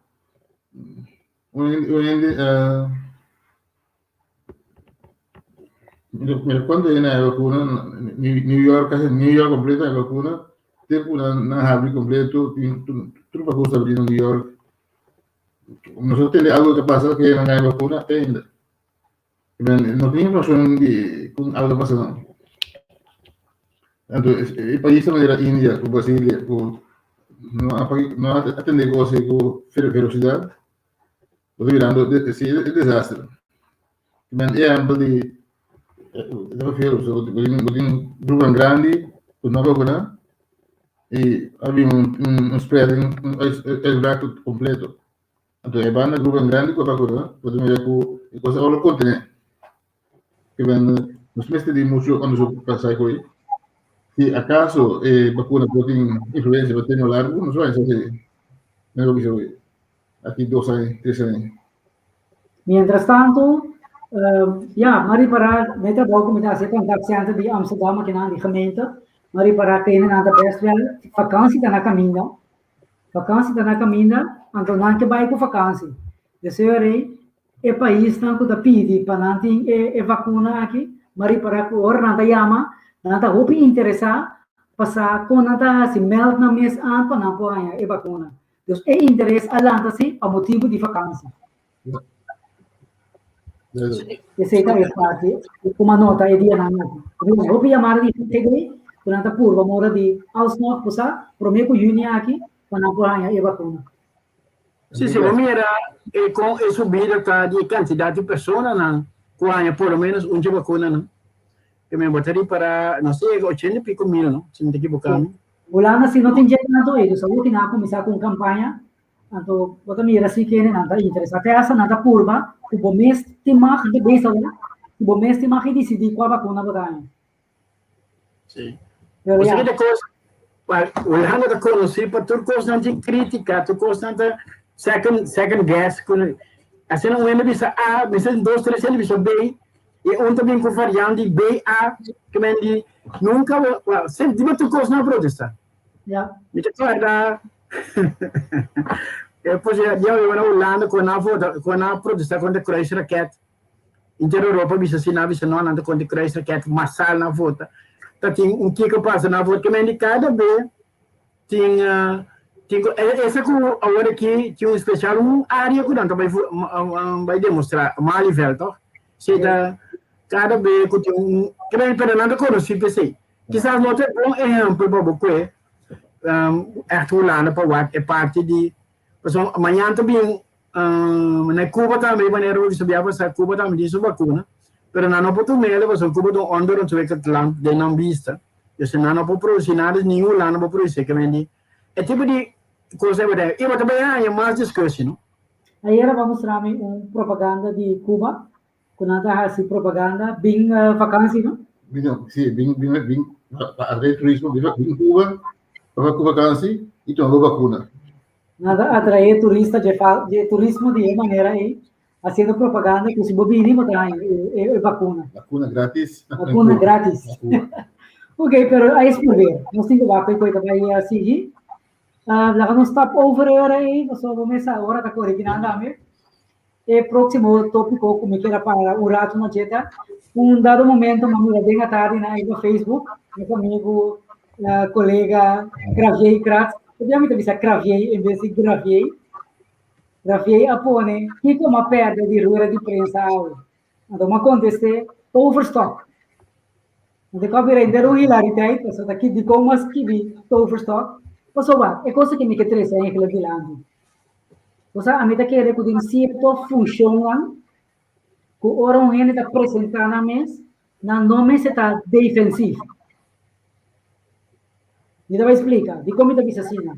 un uh, Mira, cuando viene la vacuna, New York, casi New York completo la vacuna, tempo na na habri completo, tin tur vacuna abri na New York. Nosotros tiene algo que pasa que no hay vacuna ainda. No tiene información de con algo pasa no. Entonces, el país manera India, con Brasilia, con no no atende cosas con velocidad. Bo ta mirando si e desastre. Men ehempel di e refiero so bo tin bo tin gruponan grandi ku no vakuná i a bin un un spreading un uitbraak kompleto. Anto e banda gruponan grandi ku a vakuná bo ta mira ku e kos a wòrdu kontené. Ke men nos mester di muchu onderzoek pa sa koe si akaso e bakuna por tin influensia pa término largu nos bai sa si men lo bisa koe. Aki dos aña, tres aña. Mientras tanto, uh, ja, m'a ripará, mi trabou ku mi ta hasi contact center di Amsterdam akinan di gemeente, m'a ripará ku hendenan ta best wel, vakansi ta na kaminda, vakansi ta na kaminda, anto nan ke bai ku vakansi. Deseo rei, e paisnan ku ta pidi pa nan tin e, e vakuna aki, m'a ripará ku ora nan ta yama, nan ta hopi interesá pa sa kon nan ta hasi meld nan mes aan pa nan por haña e vakuna. Dus e interes a lanta si pa motibu di vakansi. Esei ta e parti ku m'a nota e dianan aki. Hopi yamada di GGD ku nan ta purba mora di alsnog pusá promé ku yüni aki pa nan por haña e bakuna. Si, si bo mira e kon e subida ta di e kantidat di personanan ku haña por lo ménos un dje bakunanan, ke men bo ta ripará nos ta yega ochenta i piko mil, no? Si mi ta ekiboká mi. Hulanda si no tin dje tantu ei, dus awor ki nan a kuminsá ku un kampaña. Anto bo ta mira si kendenan ta interesá. Te hasta nan ta purba ku bo mes tin mag di bisa bo, ku bo mes tin mag di disidí kua bakuna bo ta haña. Sí. Pero Bo ya. sa ki ta kos, pa Hulanda ta konosí pa tur kosnan tin krítika, tur kosnan ta second, second guess. Ku asina un hende bisa A, mester dos, tres hende bisa B, i un ta bin ku variant di B, A, ke men di nunka bo, well, semper di bo tur kosnan a protestá. Ja. Mi ta kòrda e pues ya dia mi na Hulanda ku nan vota ku nan protesta kontra kruisraket. Inter Europa bisa si nan bisa no nan ta kontra kruisraket masal nan vota. Ta tin un kiko pasa nan vota ke men di kada be tin tin ku esa ku awor aki tin un spesial un area ku nan ta bai bai demostra Malieveld toch? Si ta kada be ku tin un ke men pero nan ta konosí p'esei. Kisas no ta e bon ehempel pa bo kue ègt Hulanda pa wak e parti di pasobra mañan ta bin na Cuba tambe manera bo bisa bia pasa Cuba tambe tin su bakuna pero nan no por tum'el pasobra Cuba ta un onderontwikkeld land den nan bista dus nan no por produsi nada ni Hulanda por produsi ke men di e tipo di kos ei bo ta i bo ta bai haña mas diskusi no. Ayera bo a mustra mi un propaganda di Cuba Ku nan ta hasi propaganda bin vakansi no? Bin, si, bin, bin, bin, pa atrae turismo, bin, bin Cuba, pa ku vakansi i tuma bo bakuna. Nan ta atrae turista dje fa, dje turismo di e manera ei, hasiendo propaganda ku si bo bini bo ta haña e, e bakuna. Bakuna gratis. Bakuna gratis. Na Cuba. Ok, pero a escoger. Nos tin ku wak ku e ta bai sigui. Laga nos stap over e ora ei, pasobra bo mes sa ora ta kore kinan tambe. E próksimo tópiko ku mi kier a para un ratu na dje ta, un dado momento mi a mira den atardi na riba Facebook, nos amigu, kolega Gravier Kratz, todavia mi ta bisa Kravier en bes di Gravier, Gravier a pone kiko mi a pèrdè di rueda di prensa awe. Anto mi a kontest'é, toverstok. Anto ku a bira henter un hilariteit, pasobra ta ki dikon mi a skibi toverstok, pasobra e kos aki mi ke trese eigenlijk dilanti. Osea, ami ta kere ku den sierto funshonnan ku ora un hende ta presentá nan mes, nan no mester ta defensief. Mi ta bai splika dikon mi ta bisa asina.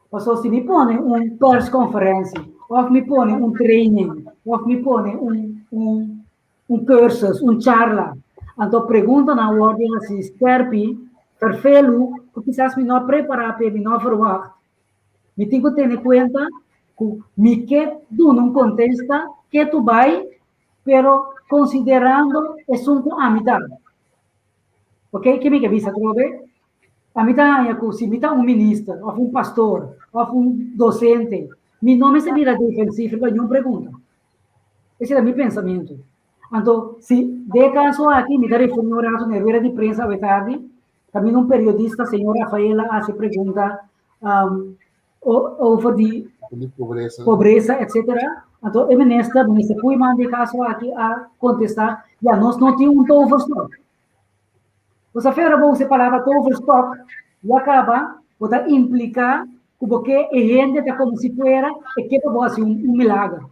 Pasobra si mi pone un perskonferensi òf mi pone un training òf mi pone un un un cursus, un charla, anto preguntanan wòrdu hasi skèrpi, fèrfelu, ku kisas mi no a prepará p'e, mi no a verwagt. Mi tin ku tene kuenta ku mi ke duna un kontesta ke tu bai, pero konsiderando esun ku ami ta. Ok, ke mi ke bisa atrobe? Ami ta haña ku si mi ta un minister òf un pastor òf un dosente, mi no mester bira defensief riba niun pregunta. Esei ta mi pensamentu. Anto, si den e kaso aki mi ta referí un ratu na e rueda di prensa awe tardi, Caminda un periodista, señor Rafael, a haci pregunta um, over di pobreza, pobreza etc. Anto e minister, minister Koeiman di caso aki a contesta, ja, nos no tin un toverstok. Pues afera bo usa e palabra toverstok, ya caba, bo ta implica cu bo ke e hende ta como si fuera e ke pa bo haci un, un milagro.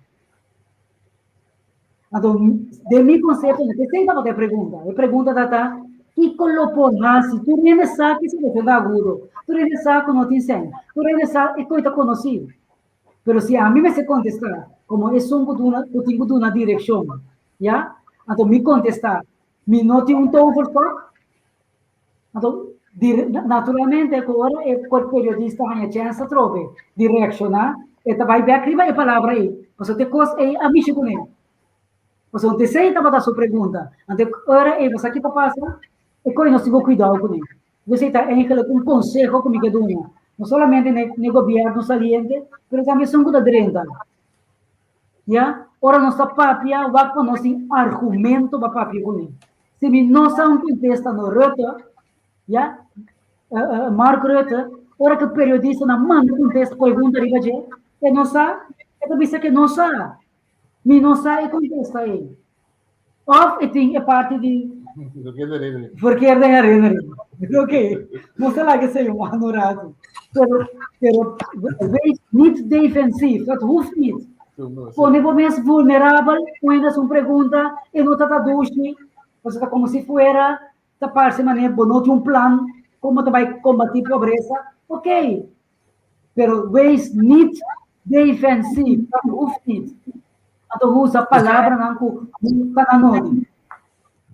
Anto, den mi konsepto, no esei tabata e pregunta. E pregunta tabata, kiko lo por hasi? Tur hende sa ki situashon ta agudo. Tur hende sa ku no tin sèn. Tur hende sa e koi ta konosí. Pero si ami mester kontestá komo esun ku duna, ku tin ku duna direkshon, ya? Anto mi kontestá, mi no tin un toverstok. Anto, naturalmente ku ora e periodista haña chèns atrobe di reakshoná, e ta bai bèk riba e palabra ei, pasobra te kos ei a mishi kuné. Pasobra t'esei tabata su pregunta. Anto ora ei bo sa ki ta pasa, e koe nos tin ku kuidou kuné. Esei ta eigenlijk un konseho ku mi ke duna, no solamente n'e gobièrnu saliente, pero tambe esun ku ta drenta. Ya, ora nos ta papia, wak pa nos tin argumento pa papia kuné. Si mi no sa un kontesta no Rutte, ya, Mark Rutte, ora ku periodistanan manda kontesta pregunta riba dje, e no sa, e ta bisa ke no sa. Mi no sa e kontesta ei. Òf e tin e parti di Verkeerde herinnering. Verkeerde herinnering. Oké, nos ta laga esei un aña ratu. Pero, pero wees niet defensief, dat hoeft niet. Pone bo mes vulnerabel, pone un pregunta e no ta ta dushi, pasobra ta como si fuera ta parse manera bo no tin un plan como ta bai combati pobresa. Oké, pero wees niet. Defensief, dat hoeft niet. Anto usa palabranan ku no ta na nodi.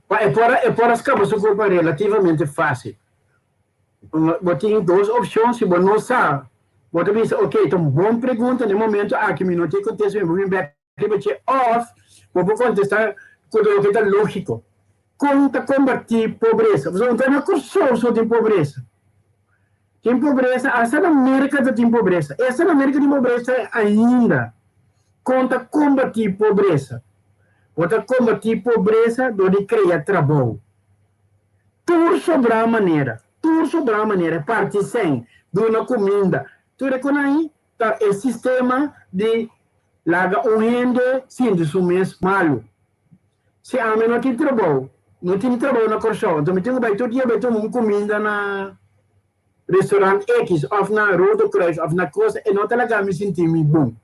Pa e por e por a skapa su kurpa relativamente fásil. Bo tin dos opshon, si bo no sa, bo ta bisa, ok, ta un bon pregunta, na e momento aki mi no tin kontesta, mi por bin bèk riba dje, òf bo por kontestá ku loke ta lógiko. Kon ta kombatí pobresa? Pasobra no ta na Kòrsou so tin pobresa. Tin pobresa, asta na Merka ta tin pobresa. Esta na Merka tin pobresa ainda. Kon ta kombatí pobresa? Bo ta kombatí pobresa dor di krea trabou. Tur sobrá manera, tur sobrá manera, parti sèn, duna kuminda, tur e kon ai ta e sistema di laga un hende sinti su mes malu. Si ami no tin trabou, no tin trabou na Kòrsou, anto mi tin ku bai tur dia bai tuma un kuminda na restaurant X òf na Rode Kruis òf na kos, e no ta laga mi sinti mi bon.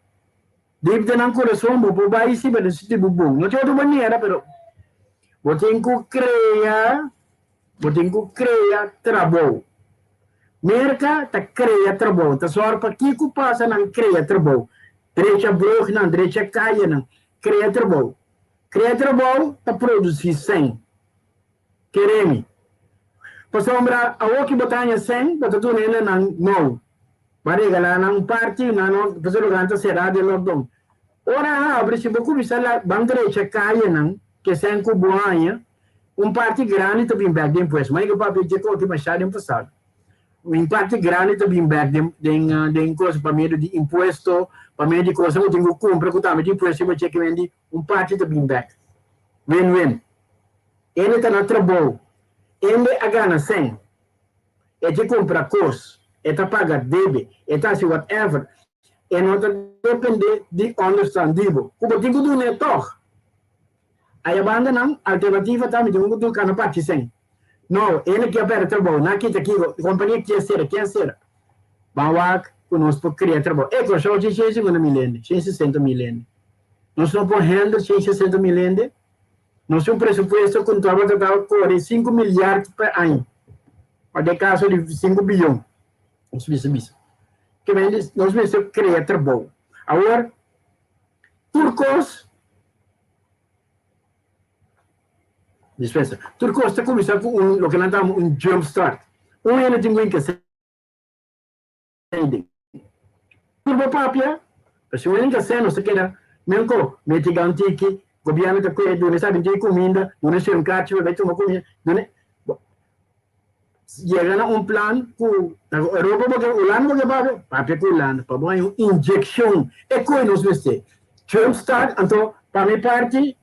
Dip den nan kurason bo por bai si bo ta sinti bo bon. No tin otro manera, pero bo tin ku krea, bo tin ku krea trabou. Merka ta krea trabou, ta sòru pa kiko pasa nan krea trabou. Drecha brugnan, drecha kayanan, Krea trabou. Krea trabou ta produsí sèn. Kere mi. Pasobra awor ki bo ta haña sèn, bo ta duna hende nan nou. Bo a regalá nan un parti, nan no, pasobra lugar ta será den lockdown. Ora a habri, si bo kuminsá la ban drecha kayanan, ke sèn ku bo haña, un parti grandi ta bin bèk den impuesto. Mane ku papia dje koki mashá den pasado. Un parti grandi ta bin bek den den den cosa pa medio di impuesto, pa medio di cosa ku tin ku kumpra ku tambe tin impuesto riba cheki wendi, un parti ta bin bek. Win win. Hende ta na trabou, hende a gana sèn, e tin kumpra kos, e ta paga debe, e ta hasi whatever, e no ta depende di onderstand di bo, ku bo tin ku dun'e tòg. Aya banda nan alternativa ta mi tin ku duka na parti sèn. No, hende kier perde trabou, nan kita kiko, kompania kier sera, kier sera. Ban wak ku nos por kria trabou. E Kòrsou tin 150 mil hende, 160 mil hende. Nos no por handle 160 mil hende? Nos tin un presupuesto ku tabata ta kore 5 milyard pa aña. Pa den kaso di 5 biyon, nos bisa bisa. Ke men nos mester kria trabou. Awor, tur kos. Dispensa. Tur kos ta kuminsá ku un loke nan ta yama un jump start. Un hende tin ku hinka sèn den. Tur bo papia, pero si un hende hinka sèn nos ta keda menko mete gan tiki, gobièrnu ta kue duna esaki tin kuminda, duna esei un kachi pa bai tuma kuminda, duna yega na un plan ku Europa bo ke Hulanda bo ke papia, papia ku Hulanda pa bo haña un inyekshon. E koe nos mester. Jump start anto pa mi parti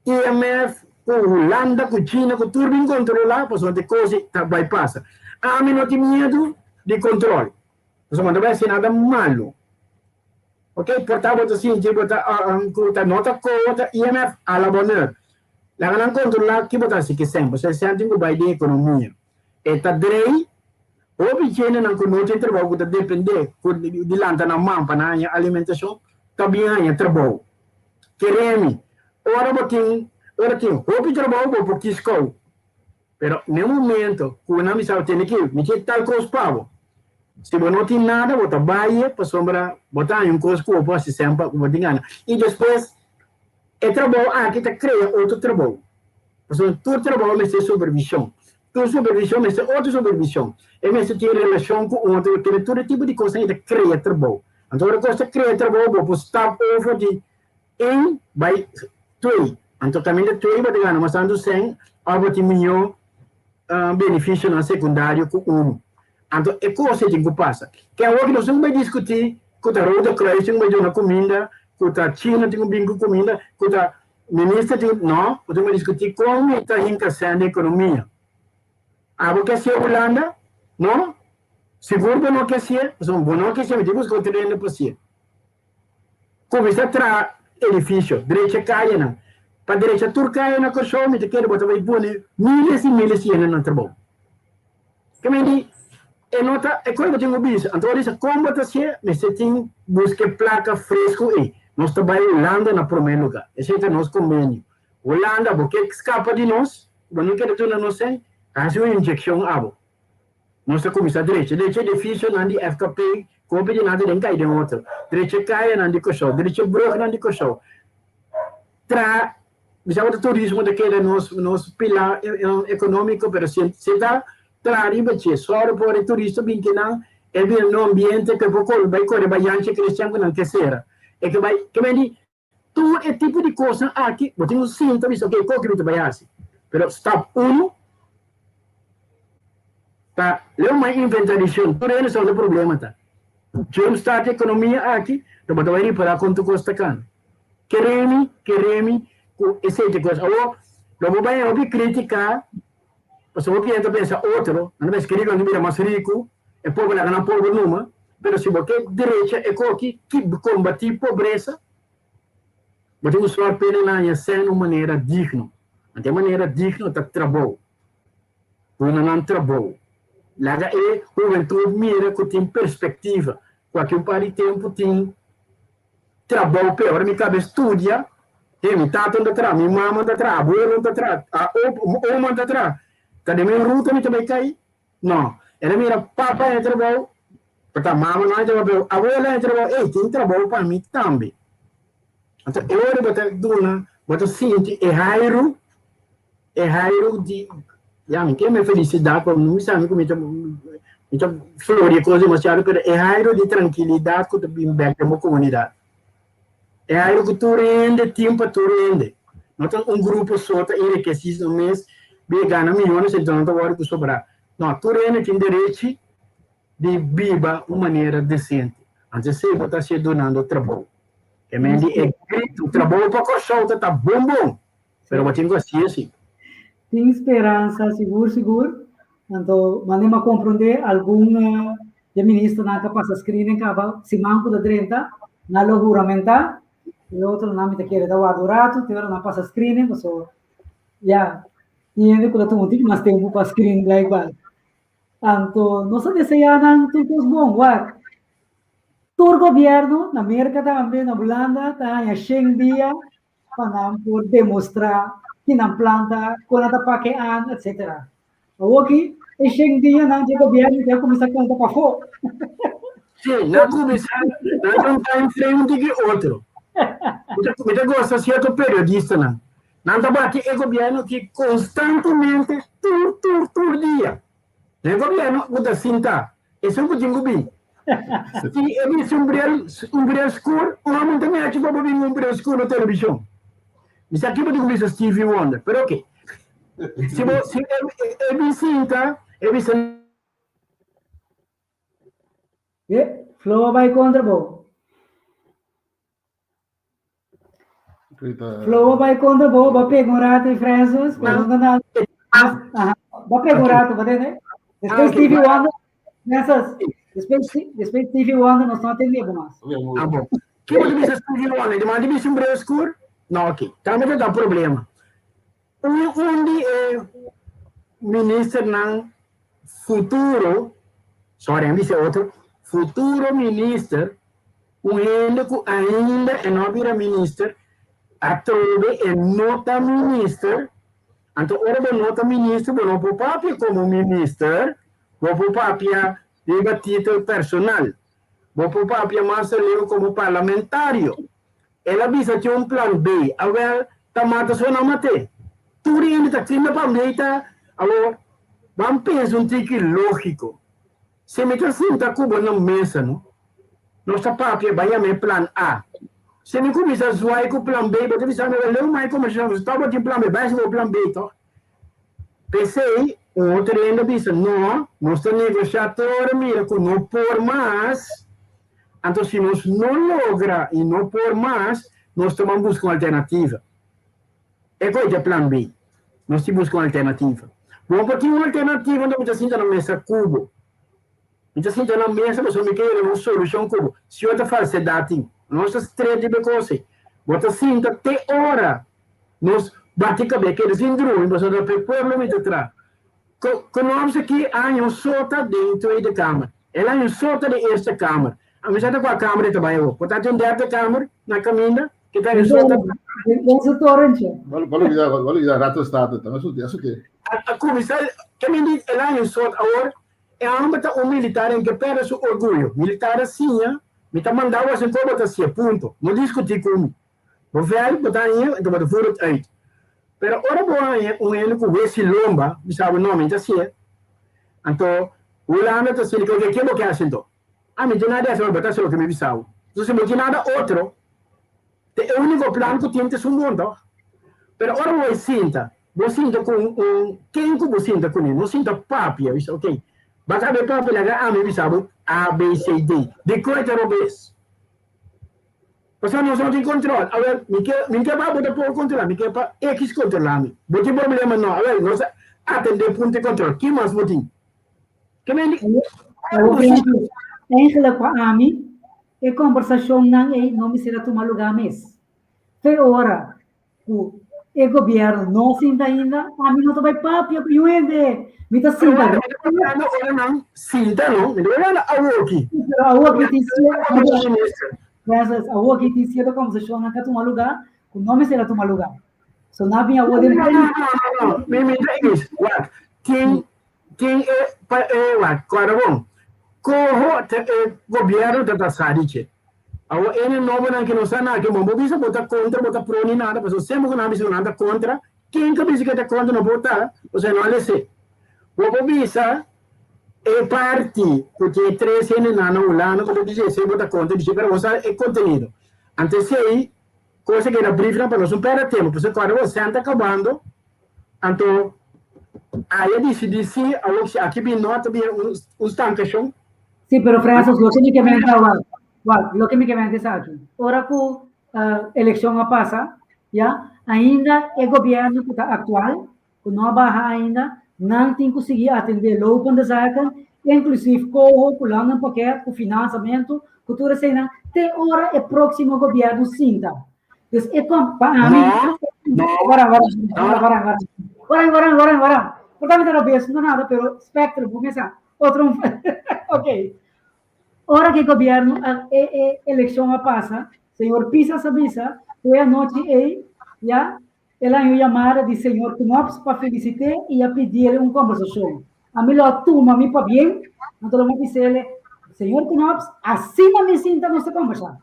IMF ku Hulanda ku China ku tur bin kontrolá pasobra e kos ta bai pasa. Ami no tin miedu di kontrol pasobra no ta bai hasi nada malu. Ok, por ta bo ta sinti bo ta ku ta no ta koho ta IMF a la bonheur. Laga nan kontrolá ki bo ta hasi ki sèn pasobra e sèn tin ku bai den ekonomia. E ta drei hopi djendenan ku no tin trabou ku ta dependé ku di lanta nan man pa nan haña alimentashon ta bin haña trabou. Keremi, ora bo tin ora tin hopi trabou bo por kis kou. Pero n'e momento ku nan bisa bo tene ki mi tin tal kos pa bo. Si bo no tin nada bo ta bai pasobra bo ta haña un kos ku bo por hasi semper ku bo tin gana. I despues e trabou aki ta krea otro trabou. Pasobra tur trabou mester supervishon. Tur supervishon mester otro supervishon. E mester tin relashon ku otro, kende tur e tipo di kosnan ei ta krea trabou. Anto ora kos ta krea trabou bo por stap over di un bai twee. Anto kaminda twee bo ta gana mas tantu sèn òf bo tin mihó benefisionan sekundario ku unu. Anto e kos ei tin ku pasa. Ke awor nos tin ku bai diskutí ku ta Rode Kruis tin ku bai duna kuminda, ku ta China tin ku bin ku kuminda, ku ta minister tin ku, no, bo tin ku bai diskutí kon mi ta hinka sèn den ekonomia. Abo ke hasié Hulanda? No? Sigur bo no ke hasié? Pasobra bo no ke hasié, mi tin buska otro hende pa hasié. Kuminsá traha edifisio, drecha kayanan. Pa drecha tur kaya na Kòrsou mi ta kere bo ta bai pone miles i miles di hende na trabou. Ke men di e no ta e kos bo tin ku bisa. Anto bo bisa kon bo ta hasié? Mester tin buska e plaka fresku ei. Nos ta bai Hulanda na promé lugá. Esei ta nos kombenio. Hulanda bo ke skapa di nos, bo no kere duna nos sèn, hasi un inyekshon abo. Nos ta kuminsá drecha. Drecha edifisionan di FKP, ku hopi di nan ta den kai den otro. Drecha kayanan di Kòrsou. Drecha brùgnan di Kòrsou. Traha, mi sa ku ta turismo ta keda nos nos pilar ekonómiko, pero si si ta traha riba dje, sòru por e turista bin kinan, e bira na un ambiente ku e por kore bai kore bai Yanchi Cristian ku nan ke sera. E ke bai, ke bai di Tur e tipo di kosnan aki bo tin ku sinta bisa ok koki mi ta bai hasi. Pero stap uno ta leu mai inventarishon tur hende sa unda problema ta. Jump start ekonomia aki ta bo ta bai ripara kon tur kos ta kanda. Keremi keremi ku esei ta kos. Awor lo bo bai hopi kritika pasobra hopi hende ta pensa otro nan ta pensa ke riko nan ta bira mas riku e pober laga nan pober numa. Pero si bo ke drecha e koki ki kombati pobresa Bo tin ku sòrt p'e nan haña sèn un manera digno. Anto e manera digno ta trabou. Duna nan trabou. Laga e hubentut mira ku tin perspektiva, ku aki un par di tempu tin trabou p'e. Ora mi kaba e studia, he, mi tata no ta traha, mi mama no ta traha, abuelo no ta traha, oma no ta traha. Ta den mi ruta mi ta bai kai? No. El a mira papa haña trabou, pa mama no haña trabou, pero abuela haña trabou, ey, tin trabou pa mi tambe. Anto e ora bo ta duna, bo ta sinti e hairu, e hairu di, ya, mi ke mi felisidat, pero no mi sabi ku mi ta, mi ta floria kos demasiado, pero e hairu di trankilidat ku ta bin bek den bo komunidat. E hairu ku tur hende tin pa tur hende. No ta un grupo so ta enrikesí nan mes, bin gana miyones enton nan ta wòrdu ku sobrá. No, tur hende tin derechi di biba un manera desente. Antes esei bo ta hasié dunando trabou. E men di e gritu, trabou pa Kòrsou ta ta bon bon, pero bo tin ku hasié si. Tin speransa sigur sigur. Anto manera mi a komprondé algun di e ministernan ku a pasa screening kaba siman ku ta drenta nan lo huramentá. E otronan mi ta kere ta warda un ratu te ora nan pasa screening pasobra ya tin hende ku ta tuma un tiki mas tempu pa screen blijkbaar. Anto nos ta deseá nan tur kos bon. Wak, tur gobièrnu na Merka tambe, na Hulanda ta haña shen dia pa nan por demostrá ki nan plan ta, kon nan ta pake an, etsetera. Awoki e shen dianan dje gobièrnu ta kuminsá konta pafó. Sí, nan kuminsá, nan ta un time frame un tiki otro. Mi ta gosta sierto periodistanan. Nan ta bati e gobièrnu aki konstantemente tur tur tur dia. E gobièrnu ku ta sinta, esun ku tin ku bin. Si e bisti un bril, un bril skur, un hòmber ta mèchi pa bo bin un bril skur na televishon. Mi sa kibo tin ku bisa Stevie Wonder, pero oke. Si bo, si e bin sinta, e bisa. E Flo a bai kontra bo. Flo a bai kontra bo, bo pega un rato i Francis, pero no na Aha, bo pega un rato, bo tende? Despues Stevie Wonder, Francis, despues, despues Stevie Wonder nos no atende bo mas. Ah, bom. Kiko ta bisa Stevie Wonder? Di manda bisa un breu skur? No, ok. Tambe ta da problema. Un un di e ministernan futuro, sorry, a bisa otro, futuro minister, un hende ku ainda e no a bira minister, atrobe e no ta minister, anto ora bo no ta minister bo no por papia komo minister, bo por papia riba título personal, bo por papia mas aleu komo parlamentario. El a bisa tin un plan B. Awel, ta mata so nan mat'é. Tur hende ta kima pa meta. Awor, ban pensa un tiki lógiko. Si mi ta sinta ku bo na mesa, no? Nos ta papia, ban yama e plan A. Si mi kuminsá zwai ku plan B, bo ta bisa mi, Leu mai kombersashon, bo ta bo tin plan B, bai hasi bo plan B tòg. P'esei, un otro hende a bisa, No, nos ta negoshá te ora mira ku no por mas. Anto si nos no logra y no por mas, nos ta ban busca un alternativa. E koe ta e plan B. Nos tin busca un alternativa. Bo por tin un alternativa anto mi ta sinta na mesa cu bo. Mi ta sinta na mesa pasobra mi ke yega na un solucion cu bo. Si ota falsedad tin, nos ta stret riba e cos ey. Bo ta sinta te ora nos bati cabe keda sin drumi pasobra ta pa e pueblo mi ta traha. Knops aki a haña un sota den Tweede Kamer. El a haña un sota den Eerste Kamer. A mi sa ta kua kamer e ta bai awor. Por ta tin un derde kamer na kaminda ke ta haña un sota. Den su torentje. Bo olbida, bo olbida Raad van State tambe. Asu, asu ke. A kuminsá, ke men di el a haña un sota awor. E homber ta un militar en ke perde su orguyo. Militar a siña, mi ta manda bo hasi bo ta hacié, punto. No discuti cu mi. Bo veld bo ta haña, enton bo ta voer het uit. Pero ora bo haña un hende cu wesi lomba, bisa bo no, mi ta hacié. Anto Hulanda ta hacié, oke, ke bo ke haci anto? Ah, mi tin nada di haci, bo ta haci loke mi bisa bo. Enton si bo tin nada otro, ta e unico plan cu tin ta esun bon toch? Pero ora bo bay sinta, Bo sinta ku un ken ku bo sinta kuné, no sinta papia, bisa ok, baka be papia laga ami bisa bo A, B, C, D. Dikon e ta robes? Pasobra nos no tin kontrol. Awel, mi ke mi ke pa bo ta por kontrolá, mi ke pa X kontrolá mi. Bo tin problema? No. Awel, nos a atendé punto di kontrol. Ki mas bo tin? Ke men di? Eigenlijk pa ami, e kombersashonnan ei no mester a tuma lugá mes. Te ora ku e gobièrnu no sinta ainda, ami no ta bai papia ku yu hende. Mi ta sinta. Mi ta papiando ora nan sinta, no? Mi ta papiando awoki. Pero awoki tin sierto, Francis, awoki tin sierto kombersashonnan ku a tuma lugá ku no mester a tuma lugá. So nan a bin awo den No, no, no, no. Mi ta is, wak, tin, tin e, pa e, wak, kòrda bon. Koho ta e gobièrnu ta ta sa di dje. Awor e nobonan ke no sa nada ke bon bo bisa bo ta kontra bo ta pro ni nada pasobra semper ku nan bisa ku nan ta kontra ken ku bisa ke ta kontra no por ta pasobra e no a lese bo por bisa e parti ku tin e tres hendenan na Hulanda ku ta bisa esei bo ta kontra dje pero bo sa e kontenido anto esei kos a keda briefnan pa nos no perde tempo pasobra kòrda bo sèn ta kabando anto aya disidí si awor si aki bin no ta bin un stankashon. Sí, pero Francis, loke mi ke menta, wak, wak, loke mi ke menta esaki. Ora ku uh, elekshon a pasa, ya, ainda e gobièrnu ku ta aktual, ku no a baha ainda, nan tin ku sigui atendé lopende zaken, inklusief koho ku landenpakket, ku finansamentu, ku tur eseinan, te ora e próksimo gobièrnu sinta. Dus e kom, pa ami, No, no, wara, wara, no. wara, wara, wara, wara, wara, wara, wara. Por ta mi ta robes, no nada, pero spectrum, bo mesa. Otro ok. Ora que gobierno a, e, e eleccion a pasa, señor Pisas a bisa, cu e anochi ei, ya, el a haña un llamada di señor Knops pa felicité y a pidiele un conversacion. Ami lo a tuma mi pabien, anto lo mi a bisele, señor Knops, asina mi sinta nos ta conversa.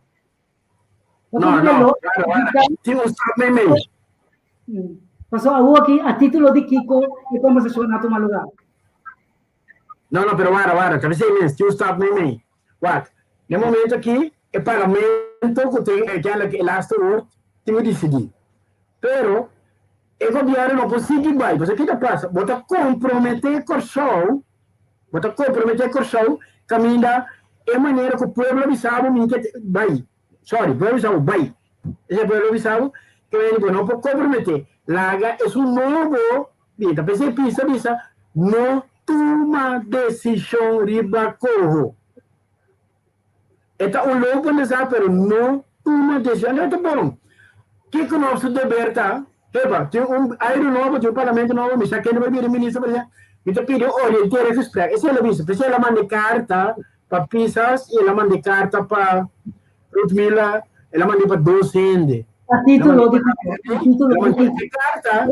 No, no, claro, ahora, tin un stap meimei. Paso awor aki a título di kiko e conversacion a tuma lugar? No, no, pero wara, wara, ta bisei mes, tin un stap meimei. Wak, na e momento aki, e parlamento ku tin uiteindelijk e laatste woord tin ku disidí. Pero, e gobierno no por sigui bai, pasobra ki ta pasa? Bo ta komprometé Kòrsou, bo ta komprometé Kòrsou kaminda e manera ku pueblo a bisa bo mi ke bai, sorry, pueblo a bisa bo bai, esei pueblo a bisa bo, ke mende bo no por komprometé, laga esun nobo bin, ta p'esei pisa bisa no tuma desishon riba koho. E ta un lobo mesa pero no tuma decision. Anto e ta bon. Kiko nos su deber ta? Epa, tin un aire nobo, tin un parlamento nobo, mi sa kende por bira minister presidente. Mi ta pidi un orientere gesprek. Esei el a bisa. P'esei el a manda e karta pa Pisas i el a manda e karta pa Ruthmila, el a manda pa dos hende. A título di kiko? A título di kiko? E karta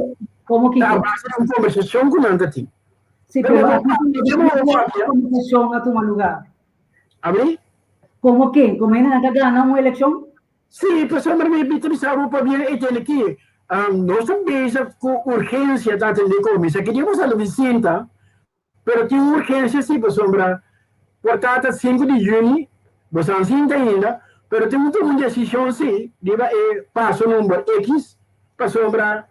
Komo ta a kiko? base di un kombersashon ku nan ta tin. Sí, pero a título di kiko e kombersashon a tuma lugá? Abri? Como ken? Como hendenan ta gana un eleccion? Sí, pasobra mi mi ta bisa bo pabia e tene ki nos ta bezig ku urgensia ta atende ku mi sa ki dia bo sali bisinta, pero tin un urgensia si pasobra por ta ta sinku di yüni bo san sinta ainda, pero tin ku tuma un desishon si riba e paso number ekis pasobra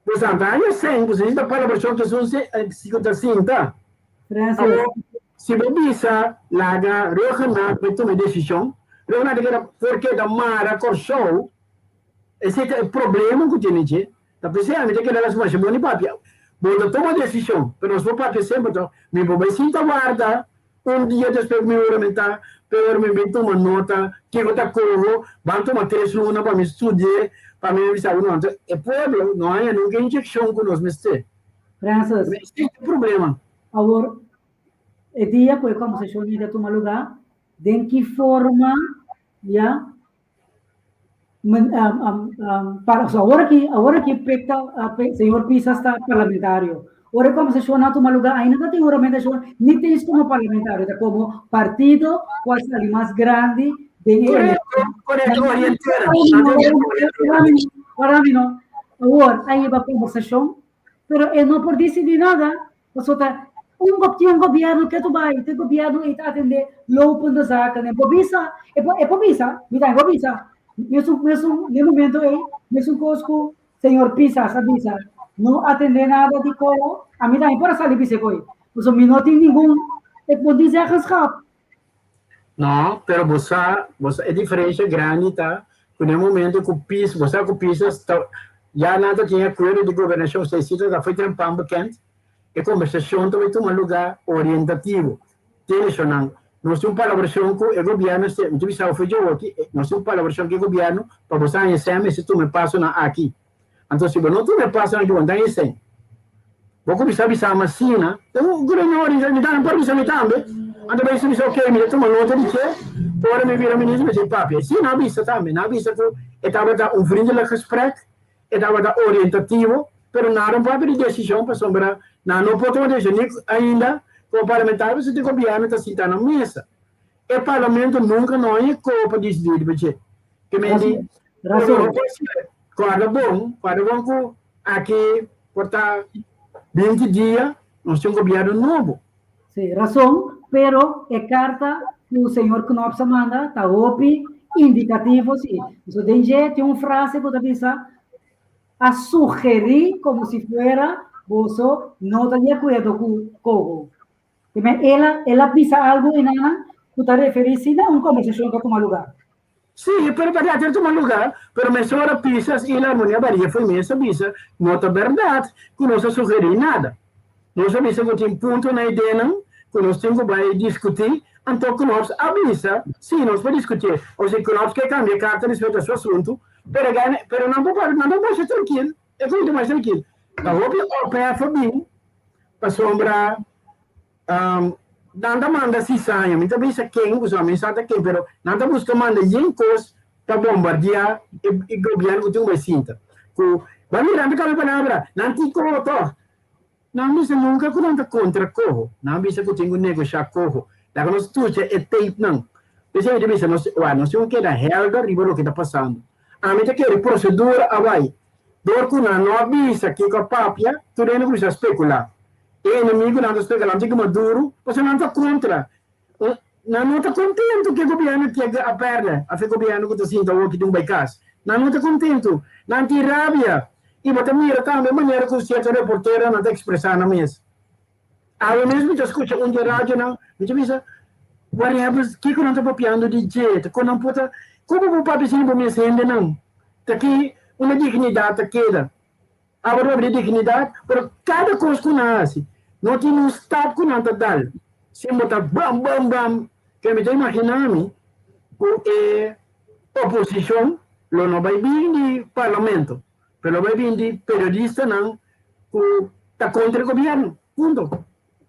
bo san ta haña sèn ku si ta palabrashon ku esun si ku ta sinta. Francis. Awor, si bo bisa laga Rhuggenaath bai tuma e desishon, Rhuggenaath ta keda por keda mara Kòrsou, esei ta e problema ku tene dje. Ta p'esei ami ta keda las masha bon di papia. Bo ta tuma desishon, pero nos por papia semper tòg. Mi por bai sinta warda un dia despues ku mi huramentá, pero mi bin tuma nota kiko ta koho, ban tuma tres luna pa mi studi'é, pa mi bisa bo no. Anto e pueblo no haña nunka e inyekshon ku nos mester. Francis. No existe problema. Awor, e dia ku e kombersashon ei ta tuma lugá, den ki forma, ya, men, um, um, um, para, so awor aki, awor aki Pek ta, uh, Pe, señor Pisas ta parlamentario. Ora e kombersashon a tuma lugá ainda no tin huramentashon ni tens komo parlamentario, ta komo partido ku a sali mas grandi den e Korekto, korekto, orientera. Ora mi no. Awor a hiba kombersashon, pero e no por disidí nada, pasobra ta un tin un gobièrnu ke tu bai, te gobièrnu ei ta atendé lopende zaken. E por bisa, e por e por bisa, mi tambe por bisa, mesun mesun den momento ei, mesun kos ku Señor Pisas a bisa, no atendé nada di koho, ami tambe por a sali bisa e koe, pasobra mi no tin ningun, ik no tin zeggenschap. No, pero bo sa, bo sa e diferencia grandi ta cu na e momento cu Pis, bo sa cu Pisas ta, ya nan ta tin acuerdo di gobernacion, Seisita ta foi trempan bekend, e conversacion ta bay tuma lugar orientativo. Tene nan, nos tin un palabracion cu e gobierno, mi ta bisa for dje oki, nos tin un palabracion cu e gobierno pa bo sa haña esei mester tuma e pasonan aki. Anto si bo no tuma e pasonan aki bo no ta haña esei. Bo kuminsá bisa mi asina, un gobernador di mi tambe por bisa mi tambe. Anto bo bisa ok, mi ta tuma nota di ke, ora mi bira minister mi ta papia. Si, nan a bisa tambe, nan a bisa ku e tabata un vriendelijk gesprek, e tabata orientativo, pero nan no papia di desishon pasobra nan no por tuma desishon ni ainda komo parlamentario pasobra e gobièrnu ta sinta na mesa. E parlamento nunka no haña ko pa disidí riba dje. Ke men di, Rason. Kòrda bon, kòrda bon ku aki por ta 20 dia nos tin un gobièrnu nobo. Sí, rason, pero e karta ku señor Knops a manda ta hopi indikativo sí. So den dje tin un frase ku ta bisa a sugerí komo si fuera boso no ta di akuerdo ku Coho. Primer el a el a bisa algu enanan ku ta referí sí na un kombersashon ku a tuma lugá. Sí, pero bèrdat el tuma lugá, pero mesora Pisas i la Armonia Baria foi mes a bisa, no ta bèrdat ku nos a sugerí nada. Nos a bisa ku tin punto na ideanan ku nos tin ku bai diskutí, anto Knops a bisa, sí, nos por diskutié. Osea, Knops ke kambia karta respecto a su asuntu, pero pero nan por papia, nan ta masha trankil, e ku ta masha trankil. Ta hopi ophef a bin pasobra Nan ta manda cizaña, mi ta bisa ken, pasobra mi sa ta ken, pero nan ta buska manda yen kos pa bombardiá e gobièrnu ku tin ku bai sinta. Ku, bai mira, nan ta kambia palabra, nan tin koho tòg. Nan bisa nunka ku nan ta kontra koho, nan bisa ku tin ku negoshá koho. Laga nos tucha e tapenan. P'esei mi ta bisa nos, wak, nos tin ku keda hèlder riba loke ta pasando. Ami ta kere prosedura a bai. Dor ku nan no a bisa kiko a papia, tur hende kuminsá spekulá. E enemigunan ta spera nan tin ku Maduro, pasobra nan ta kontra. Nan no ta kontentu ku e gobièrnu ke a pèrdè, òf e gobièrnu ku ta sinta awor ki tin ku bai kas. Nan no ta kontentu, nan tin rabia. I bo ta mira tambe e manera ku sierto reporteronan ta ekspresá nan mes. Awe mes mi ta skucha un di e radionan, mi ta bisa, Whatever, kiko nan ta papiando di dje? Ta kon nan por ta, komo bo papia asina bo mes hendenan? Ta ki una dignidat ta keda? Abo ta papia di dignidat, pero kada kos ku nan hasi, no tin un stap ku nan ta dal sin bo ta bam bam bam. Ke mi ta imaginá mi ku e oposishon lo no bai bin di parlamento, pero lo bai bin di periodistanan ku ta kontra e gobièrnu. Punto.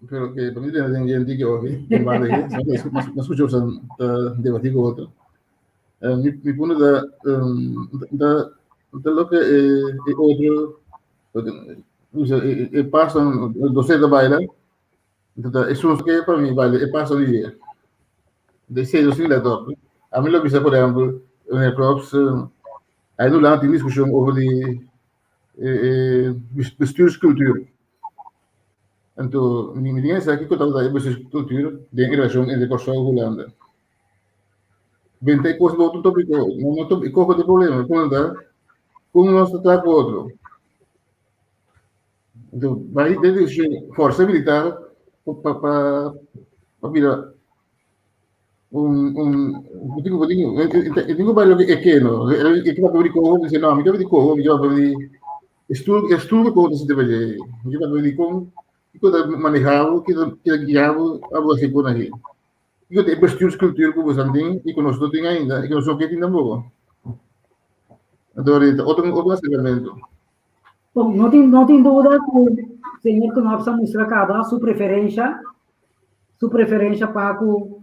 Pero que pa mi den den den tiki oki, den banda aki, mas mas escucho san ta debatí ku otro. Mi punto ta ta ta loke e e otro e e paso docente ta baila, ta esun ke pa mi baila e paso di dia. De seis sin let op. A mi lo bisa por ehempel, meneer Krops, hij doet laat die discussie over die bestuurscultuur. Anto, mi tin esaki ku tabata e bestuurscultuur den e relashon entre Kòrsou i Hulanda. Benta e kos bo otro tópiko, no no tópiko koko ta e problema, kon ta kon nos ta traha ku otro. Anto, bai den diskushon forsa militar pa pa pa bira un un bo tin bo tin e tin ku bai loke e ke no, e ke papia di koho, mi no, mi ke papia di koho, mi ke papia di e stoel e stoel ku koho ta sinta pa dje, mi ke papia di kon kiko ta maneha bo, kiko ta guia bo abo hasi kon aki. Kiko ta e bestuurscultuur ku boso tin i ku nos no tin ainda i ku nos no ke tin tampoco. Anto ahorita otro otro aserkamentu. Bon, no tin no tin duda ku señor Knops a mustra kaba su preferensha, su preferensha pa ku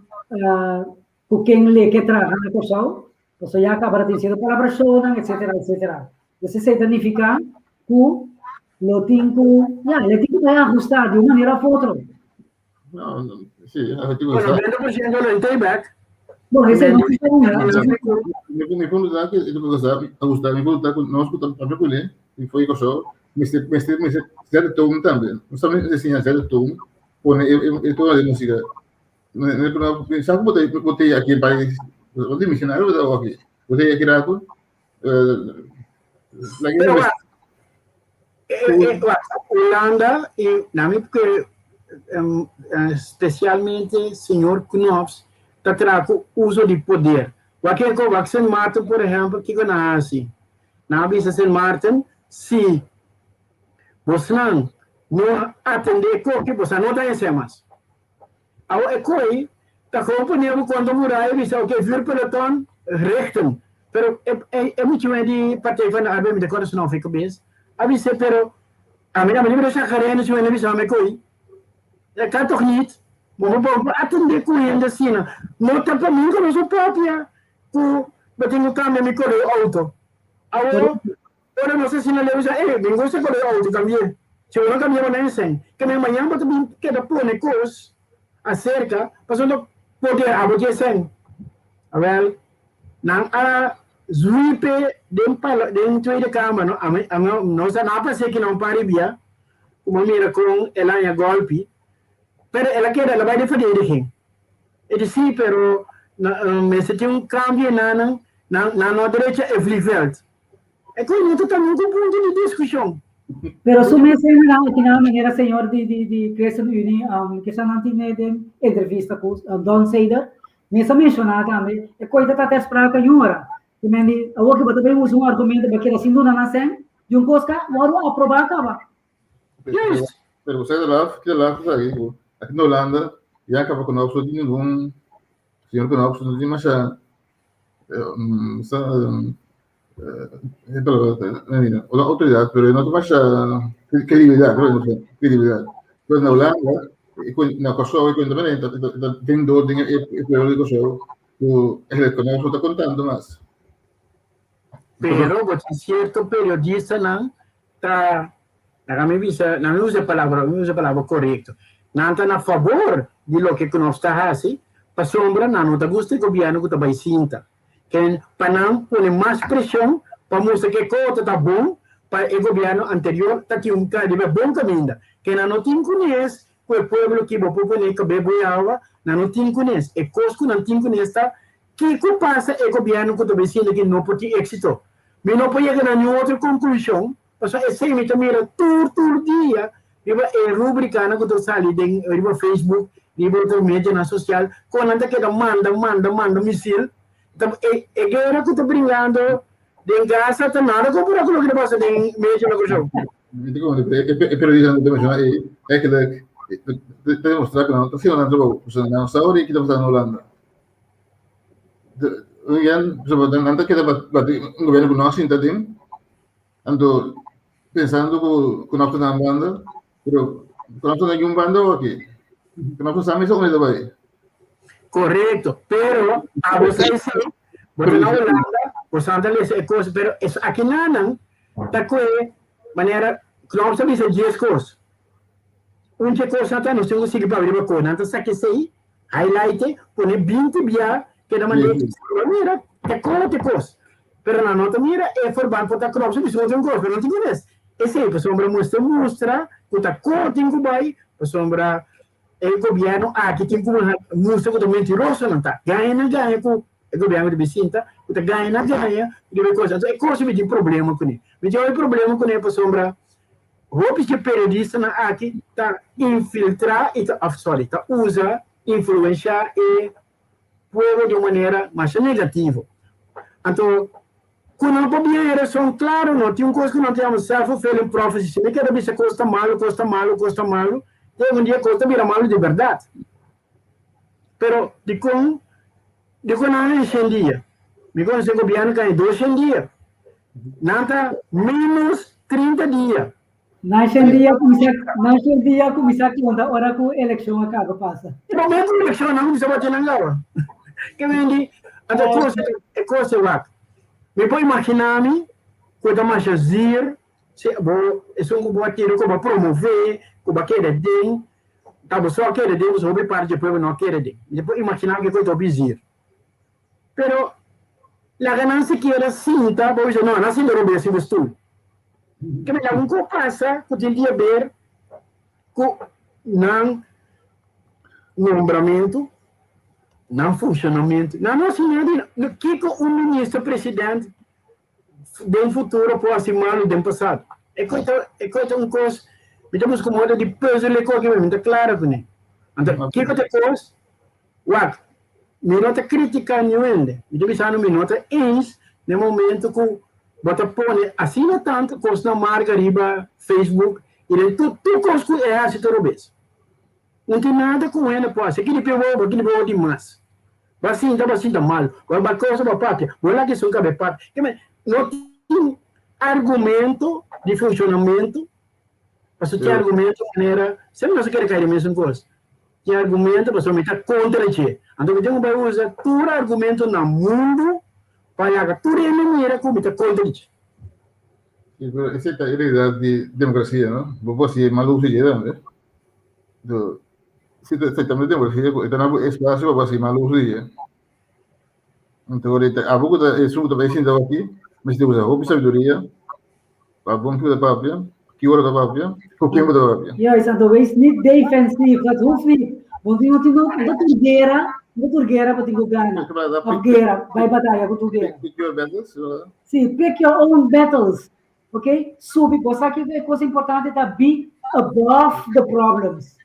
ku ken le ke traha na Kòrsou, pasobra ya kaba ta tin sierto palabrashonnan etsetera etsetera. Esei ta nifiká ku lo tin ku, ya, le tin ku. ku bai ahustá di un manera òf otro. No, no, sí, efectivo. Bueno, 20% lo entei back. Bo, ese no ta un, Mi punto ta que gusta, mi punto ta ku nos ku ta papia kuné, i foi Kòrsou, mester mester mester sèrto toon tambe. Nos tambe mester siña sèrto toon, pone e tono di músika. Sa ku bo ta bo ta aki en pais, bo ta misionario bo ta aki, bo ta aki rato, Pero wak, wak, Hulanda i na mi kere spesialmente señor Knops ta traha ku uso di poder. Wak e ko wak Sint Maarten por ehèmpel kiko nan a hasi? Nan a bisa Sint Maarten si bosnan no atendé koki bosan no ta hesé mas. Awo e koe ta gewoon pone bo kontra muraya bisa oke vuurpeloton richten. Pero e e e muchamen di Partij van de Arbeid mi ta korda su nom fi kabes a bis'e pero ami ami liber chagareno si wende bisa mi koe dat kan toch niet bo bo bo atende ku hende asina no ta pa mi ku nos papia ku bo tin ku kambia mi kolor auto awo Ora nos asina leu bisa, Ey, mi gusta kore outo también. Si bo no kambia bo na esen, ke men mañan bo ta bin keda pone kos aserka pasobra no poder abo tin esen. Awel, nan a zwipe den parla den Tweede Kamer, no, ami ami no sa nan a pas'e kinan un par di bia ku bo mira kon el a haña gòlpi, pero el a keda el a bai den verdediging. E di si, pero na mester tin un kambio enanan, nan nan no a drecha e vliegveld. E kos no ta ta nunca un punto di discusion. Pero su mes na na manera señor di di di ChristenUnie, um, que sa nan tin den entrevista ku Don Seider, mes a menciona tambe, e koi ta ta ter sprake yora. Ke men di, awor ke bo ta bay usa un argumento ba keda sin duna nan sen, di un kos ka wòrdu aprobá kaba. Yes. Pero usted de laf, que laf sa aki, aki na Holanda, ya kaba ku no absoluut ningun, señor ku no absoluut ni masha Una autoridad, pero no ta masha credibilidad, credibilidad. Pero na Hulanda, na Kòrsou, e kuenta manera, ta den dor den e pueblo di Kòrsou, ku e no ta kontando mas. Pero bo tin sierto periodistanan ta, laga mi bisa, nan mi usa e palabra, mi usa e palabra korekto, nan ta na fabor di loke ku nos ta hasi, pasobra nan no ta gusta e gobièrnu ku ta bai sinta. Ken pa nan pone mas preshon pa mustra ku e kota ta bon pa e gobièrnu anterior ta tin un riba e bon kaminda. Ke nan no tin kunes ku e pueblo ki bo por pone kab'é boi awa, nan no tin kunes. E kos ku nan tin kunes ta kiko pasa e gobièrnu ku ta bai sinta ki no por tin éksito. Mi no por yega na niun otro konklushon pasobra esei mi ta mira tur tur dia riba e rubrikanan ku ta sali den riba Facebook, riba otro medianan sosial, kon nan ta keda manda manda manda misil. Ta e e guera ku ta bringando den Gaza ta nada kompará ku loke ta pasa den medio na Kòrsou. E periodistanan ku ta menshona ei eigenlijk ta demostrá ku nan no ta hasiendo nan trabou, pasobra nan no sa ora ki ta pasando na Hulanda. Nan ta keda bati un gobierno ku no a sinta den, anto pensando ku ku nos ta na un banda, pero ku nos ta na un banda aki, ku nos no sa mester unda ta bai. Korekto, pero abo sa esei, bo ta na Hulanda, bo sa ta lesa e kos, pero esakinan ta kue manera Knops ta bisa dies kos. Un dje kosnan ta nos tin ku sigui papia riba kos, nan ta saka esei Highlight pone 20 bia keda mand'é no mira te kon te kos pero nan no ta mira e verband por ta krop su bisa otro kos pero no tin ku nes esei pasobra mester mustra ku ta kon tin ku bai pasobra e gobierno aki tin ku mustra ku ta mentiroso nan ta gaña nan gaña ku e gobierno di bisinta ku ta gaña nan gaña riba e kos anto e kos mi tin problema kuné mi tin hopi problema kuné pasobra Hopi dje periodistanan aki ta infiltrá i ta, òf sòri, ta usa, influenshá e pueblo di un manera masha negativo. Anto, ku nan por bien e rason, klaro no, tin un kos ku nan ta yama self-fulfilling prophecy, si mi keda bisa kos ta malu, kos ta malu, kos ta malu, te un dia kos ta bira malu di bèrdat. Pero dikon, dikon nan a shen dia? Mi konosé gobièrnu ka e dos shen dia. Nan ta ménos 30 dia. Nan shen dia kuminsá, nan shen dia kuminsá konta ora ku elekshon a kaba pasa. E momento ku elekshon nan kuminsá bati nan kaba. Ke men di, anto e kos, e kos e wak. Mi por imaginá mi ku e ta masha zir. Si bo esun ku bo a tira ku bo a promové, ku bo a keda den, ta bo so a keda den, pasobra hopi parti dje pueblo no a keda den. Mi ta por imaginá ke ku e ta hopi zir. Pero laga nan sikiera sinta, bo bisa, no, nan sinta robes riba stul. Ke mi laga un kos pasa ku tin di haber ku nan nombramentu, nan funshonamentu. Nan no hasi nada di kiko un minister president den futuro por hasi malu den pasado. E kos ta e kos ta un kos mi ta buska moda di puzzel e kos mi ta klara kuné. Anto kiko ta e kos? Wak, mi no ta kritika niun hende. Mi ta bisa mi no ta eens na e momento ku bo ta pone asina tantu kosnan marga riba Facebook i den tur tur kos ku e hasi ta robes. No tin nada ku un hende por hasi. Kini pe wowo, kini pe wowo di mas. Ba sinta, ba sinta mal. Ba ba cosa ba papia. Bo laga esun kabe papia. Ke men, no tin argumento di funcionamento. Pasobra tin argumento manera, semper nos a kere kai den mesun kos. Tin argumento pasobra mi ta kontra dje. Anto mi tin ku bai usa tur argumento na mundu pa laga tur hende mira ku mi ta kontra dje. Sí, pero esa ta e realidad di democracia, no? Bo por hasi mal uso dje tambe. So, si ta exactamente democracia ku e ta na bo espacio pa bo hasi mal uso di dje. Anto ahorita abo ku ta esun ku ta bai sinta aki mester usa hopi sabiduria pa bon ku ta papia, ki ora ta papia, ku ken bo ta papia. Juist, anto wees niet defensief, dat hoeft niet. Want no tin no tur guera, no tur guera bo tin ku gana. Of guera, bai bataya ku tur guera. Pick your battles. Sí, pick your own battles. Ok, subi, bo sa ki e kos importante ta be above the problems.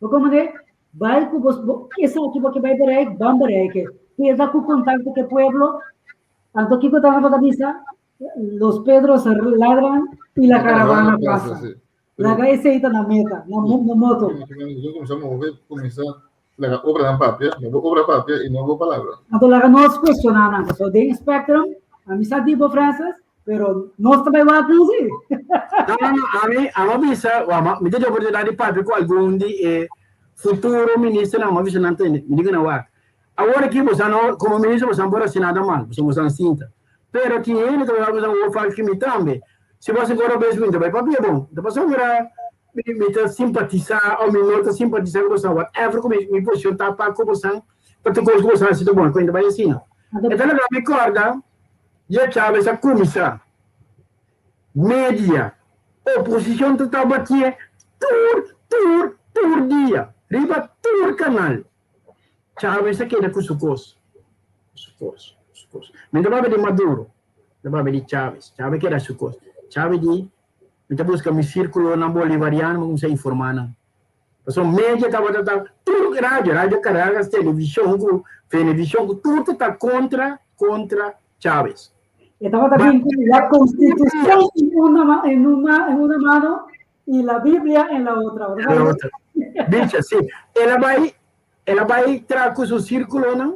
Bo komprende? Bai ku bos, bo, esaki bo ke bai bereik, ban bereike. Keda ku kontakto ku e pueblo. Anto kiko ta bo ta bisa? Los Pedros ladran y la caravana pasa. Laga esei ta na meta, na, na moto. Yo kuminsá move, kuminsá laga obranan papia, laga obra papia i no bo palabra. Anto laga nos kuestioná nan, pasobra den spectrum, ami sa di bo Francis, pero nos ta bai wak nan si. No, no, no, ami, ami a bisa, mi ta di oportunidat di papia ku algun di e futuro ministernan, mi a bisa nan tende, mi di ku nan wak. Awor aki boso no, komo minister boso no por hasi nada mal, pasobra boso a sinta. Pero tin hende ta bai boso wou falta ki mi tambe. Si bo hasi gora bes mi ta bai papia bon. Ta pasobra mi mi ta simpatisá òf mi no ta simpatisá ku boso, whatever ku mi mi posishon ta pa ku boso, pa tur kos ku boso hasi ta bon, ku ta bai asina. E ta laga mi kòrda dia Chávez a kuminsá media oposishon ta tabatié tur tur tur dia riba tur kanal. Chávez a keda ku su kos, su kos, su kos. Mi ta papia di Maduro, mi ta papia di Chávez. Chávez keda su kos. Chávez di, mi ta buska mi sirkulonan bolivariano, mi kuminsá informá nan. Pasobra media tabata ta tur radio, Radio Caracas, televishon ku Venevishon ku tur ta ta kontra, kontra Chávez. E tabata bin ku la konstitushon en una, en una, en una mano y la Biblia en la otra, ¿verdad? La otra. Bicha, sí. El a bai, el a bai tra ku su sírkulonan,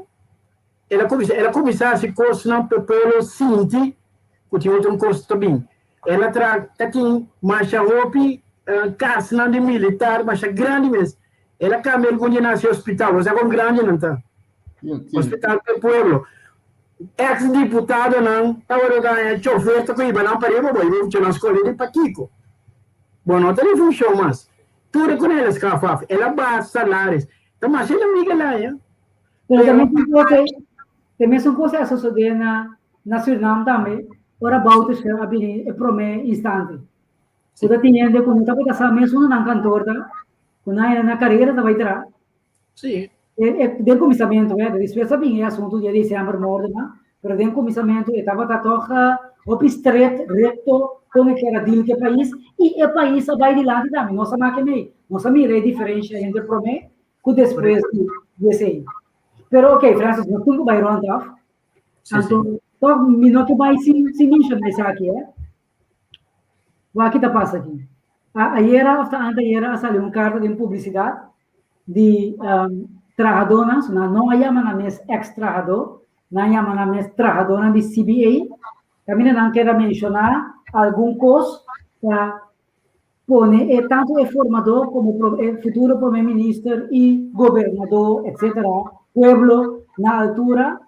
el a kuminsá, el a kuminsá hasi kosnan pa e pueblo sinti ku tin otro kos ta bin. El a tra, ta tin masha hopi kasnan di militar masha grandi mes. El a kambia algun di nan hasi hospital, bo sa kon grandi nan ta? Hospital pa e pueblo. Ex diputadonan tabata daña chofer ta ku hiba nan pariba bo hiba muchanan skol di pakiko bo no ta den funshon mas tur e con el a skafa af el a baha salaris ta masha el amiga el haña Pero también tin cosa te mesun cosa a sosode na na Surinam tambe ora Bouterse a bini e prome instante ku ta tin hende ku no tabata sa mes unda nan kantor ta ku nan era na karera ta bai traha. Sí. E, e, den kuminsamentu, eh, despues a bin e asuntu dia december moordenan, pero den kuminsamentu e tabata toch uh, hopi stret, recto, kon e kera deal ku e pais, i e pais a bai dilanti tambe, nos a make mei, nos a mira e diferensha entre promé ku despues di, di esei. Pero ok, Francis, nos tin ku bai rond af. Anto, toch mi no ke bai sin, sin menshona esaki, eh. Wak ki ta pasa aki. A, ayera of ta antayera a sali un karta den publisidat di um, trahadónan, so nan no a yama nan mes ex-trahadó, nan yama nan mes trahadónan di CBA. Kaminda nan keda menshoná algun kos pa pone e tantu e formadó komo pro, e futuro promé minister i gobernadó, etcétera, pueblo na altura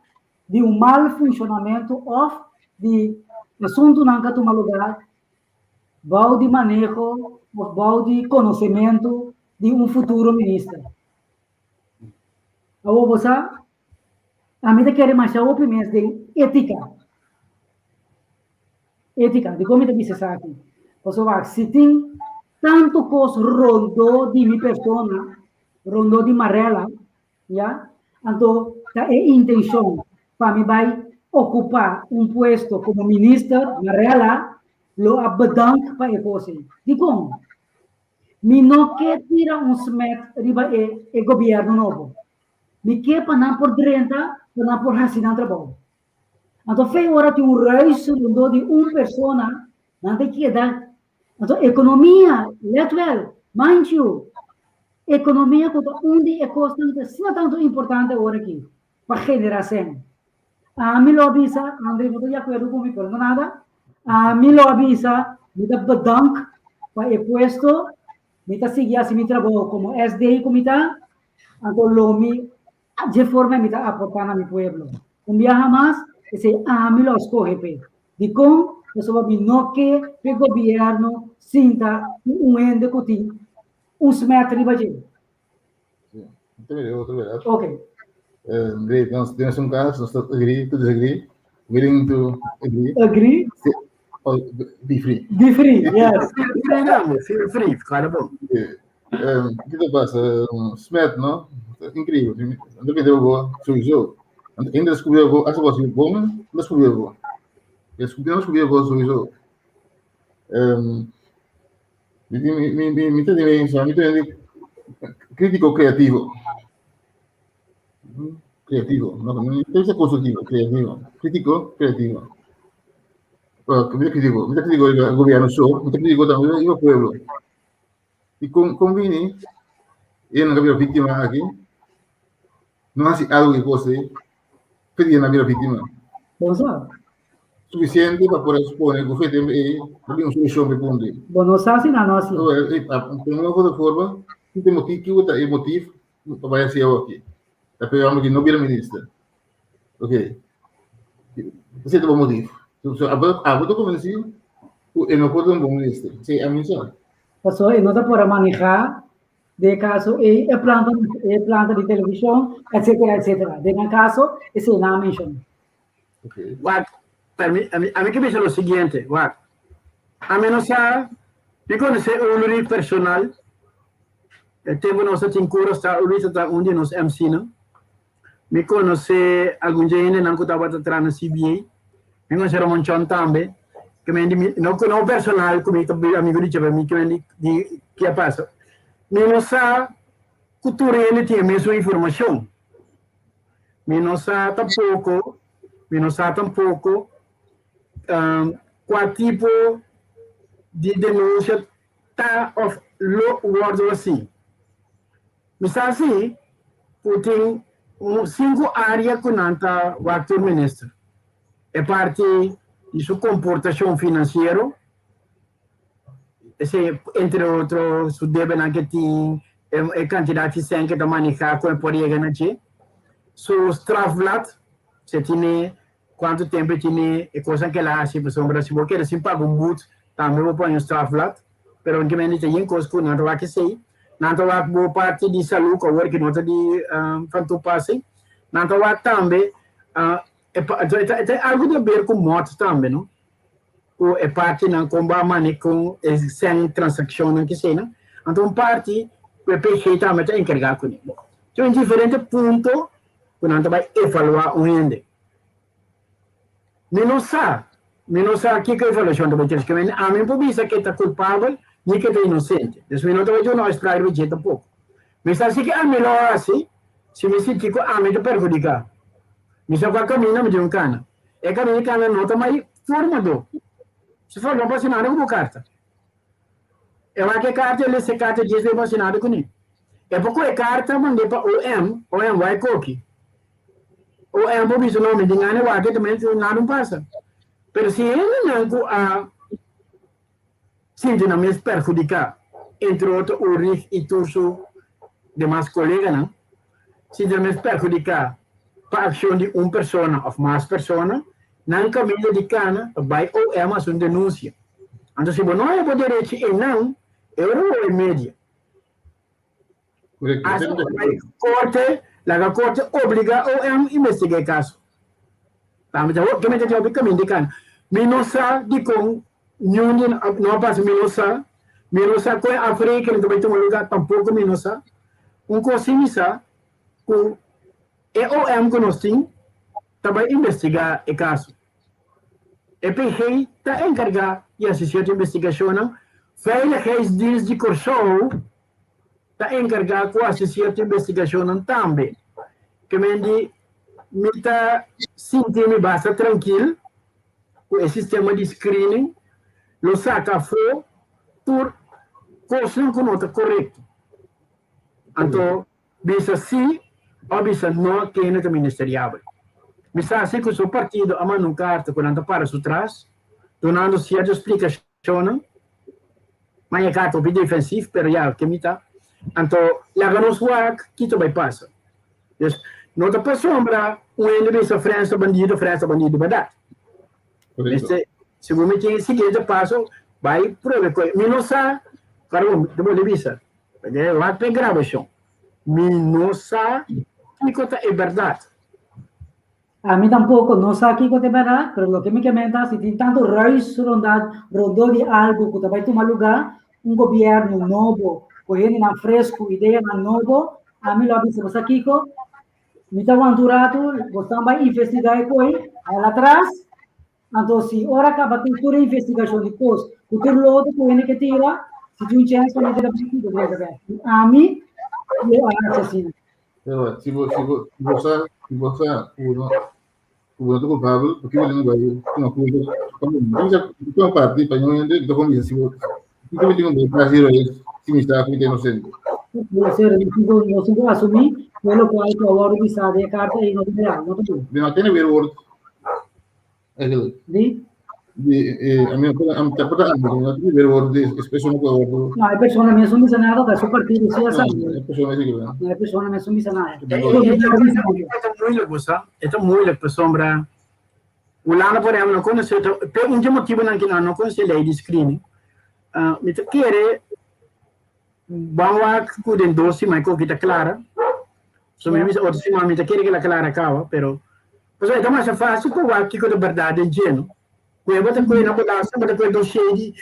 di un mal funshonamentu òf di asuntunan ku a tuma lugá. Bou di maneho òf bou di konosementu di un futuro minister. Awor bo sa, ami ta kere masha hopi mes den étika. Étika, dikon mi ta bisa esaki? Pasobra wak, si tin tantu kos rondó di mi persona, rondó di Marella, ya, anto ta e intenshon pa mi bai okupá un puesto komo minister, Marella lo a bedank pa e kos ei. Dikon? Mi no ke tira un smet riba e e gobièrnu nobo. Mi ke pa nan por drenta, pa nan por hasi nan trabou. Anto fe ora tin un ruis rondó di un persona, nan ta keda. Anto ekonomia, let wel, mind you, ekonomia ku ta un di e kosnan ku ta asina tantu importante awor aki pa generá sèn. Ami lo a bisa, André no ta di akuerdo ku mi, pero no nada, ami lo a bisa, mi ta bedank pa e puesto, mi ta sigui hasi mi trabou komo SD ku mi ta, anto lo mi dje forma mi ta aportá na mi pueblo. Un biaha mas, esei ami lo a skohe p'e. Dikon? Pasobra mi no ke p'e gobièrnu sinta ku un hende ku tin un smet riba dje. Ok. Great, nos tin un cas, nos ta agree to disagree, willing to agree. Agree. Or be free. Be free, yes. Feel free, dame, feel free, claro bon. Kiko ta pasa? Smet, no? Increíble. Ando que debo bo sowieso. Ainda descubrió bo, hasta bo bom, descubrió bo. Descubrió, descubrió bo sowieso. Mi, mi, mi, mi, mi ta di mi ta di crítico creativo. Creativo, no, no ta constructivo, creativo. Crítico, creativo. Mi ta crítico, mi ta crítico el gobierno so, mi ta crítico también el pueblo. Y con, con vini, e no bira víctima aquí, no hace algo que cose, pedí na bira víctima. Bo sa. Suficiente pa por expone ku fe tem e no bin un solucion pe punto. Bo no sa si na no así. Pongo de forma, si te motiv, kico ta e motiv pa bai haci aki. Ta pe hombre ki no bira minister. Ok. Esei ta bo motiv. So, abo, abo ta convenci ku e no por ta un bon minister. Sí, a mi sa. Paso e no ta por a maneha de caso e e planta e planta di television, etcetera, etcetera. Den nan caso, esei nan a menciona. Okay. Wak, permi, a mi, a mi ke bisa lo siguiente, wak. A mi no sa, mi konosé Ulrich personal. E tempu nos ta tin kura sta Ulrich ta un di nos MC nan. Mi konosé algun dje hendenan ku tabata traha na CBA. Mi konosé Ramon Chon tambe. Ke men di mi, no no personal ku mi ta amigo di dje, pero mi ke men di di ke a pasa. Mi no sa ku tur hende tin e mesun informashon. Mi no sa tampoko, mi no sa tampoko kua tipo di denunsia ta òf lo wòrdu hasi. Mi sa si ku tin un sinku área ku nan ta wak tur minister. E parti di su komportashon finansiero, esei entre otro su debenan ke tin, e kantidat di sèn ke ta manehá kon e por yega na dje, su strafblad, si e tine, kuantu tempu e tine, e kosnan ke el a hasi, pasobra si bo keda sin paga un but tambe bo pone un strafblad. Pero aunke ta yen kos ku nan ta wak esei, nan ta wak bo parti di salú ku awor ki no ta di van toepassing. Nan ta wak tambe e ta algu di haber ku mòt tambe no, ku e partinan kon bo a mane kon e sèn transakshonnan ki eseinan. Anto un parti ku e PG tambe ta enkargá kuné. Bo tin diferente punto ku nan ta bai evaluá un hende. Mi no sa. Mi no sa kiko evaluashon ta bai trese. Kende ami por bisa ke ta kulpabel ni ke ta inosente. Dus mi no ta bai duna uitspraak riba dje tampoko. Mi sa si ke ami lo hasi si mi sinti ku ami ta perhudiká. Mi sa kua kaminda mi tin ku kana. E kaminda di kana no ta mai formadó. Si forma bo hasi nada ku bo karta. E wak e karta e lesa e karta djes bo hasi nada kuné. E por ku e karta mand'é pa OM, OM wak koki. OM por bisa no mi tin gana e wak e ta mester nada un pasa. Pero si hendenan ku a sinti nan mes perhudiká, entre otro Ulrich i tur su demas koleganan, sinti nan mes perhudiká pa akshon di un persona òf mas persona, nan kaminda di kana ta bai OM hasi un denunsia. Anto si bo no haya bo derechi einan, e ora bo bai media. Correcto. Hasta bo bai korte, laga korte obliga OM investiga e kaso. Tambe ta hopi kende ta hopi kaminda di kana. Mi no sa dikon niun di no a pasa, mi no sa. Mi no sa kon e afrekening ta bai tuma luga, tampoko mi no sa. Un kos si mi sa, ku e OM ku nos tin ta bai investigá e kaso. E PG ta enkargá di hasi sierto investigashonnan. Veiligheidsdienst di Kòrsou ta enkargá ku hasi sierto investigashonnan tambe. Ke men di mi ta sinti mi basta trankil ku e sistema di screening lo saka afó tur kosnan ku no ta korekto. Anto Bisa sí o bisa no kende ta ministeriabel. Mi sa si ku su partido a manda un karta ku nan ta para su tras, dunando sierto splikashonnan. Ma e karta hopi defensief, pero ya, ke mi ta. Anto, laga nos wak ki ta bai pasa. Dus, no ta pasobra un hende bisa Frens ta bandido, Frens ta bandido bèrdat. Mester, segun mi tin e siguiente paso, bai prueba ku e. Mi no sa, pardon, ta bolbe bisa. Pasobra wak p'e grabashon. Mi no sa kiko ta e bèrdat. Ami tampoko no sa kiko ta e bèrdat, pero loke mi ke menta, si tin tantu ruis rondá rondó di algu ku ta bai tuma lugá, un gobièrnu nobo ku hendenan fresku, ideanan nobo, ami lo a bisa bo sa kiko, mi ta wanta un ratu, bo stan bai investigá e koi, hala atras, Anto si ora kaba tin tur e investigashon di kos ku tur lodo ku hende ke tira, si tin un chèns pa mi bira bèk, mi ta drenta bèk. Ami lo a hasi asina. Pero si bo si bo si bo sa si bo sa ku no ku bo no ta kulpabel, por ke bo tin bai tuma kulpa pa mi? Mi sa tuma parti pa ño hende, mi ta kon bisa si bo si mi tin un bai kasi roes si mi sa ku mi ta inosente. Bo ser no tin ku no tin ku asumí ku e lokual ku a wòrdu bisá den e karta ei no ta real, no ta bon. Mi no tene weerwoord. Eigenlijk. Di? Di, eh, a mi, a mi, a mi, no tiene weerwoord di expresión ku wòrdu. No, e persona mes no bisa nada, ta su partido sí a sa. E persona sí que No, e persona mes no bisa nada. E ta moeilijk, bo sa. E ta moeilijk pasobra Hulanda, por ehempel, no konosé, pe un dje motibunan ku nan no konosé lei di screening. Mi ta kere ban wak ku den dos siman e koki ta klara. So mi bisa otro siman mi ta kere ku el a klara kaba, pero pasobra e ta masha fásil pa wak kiko ta bèrdat den dje, no? Ku e bo ta kohe na balansa, bo ta kohe dossier di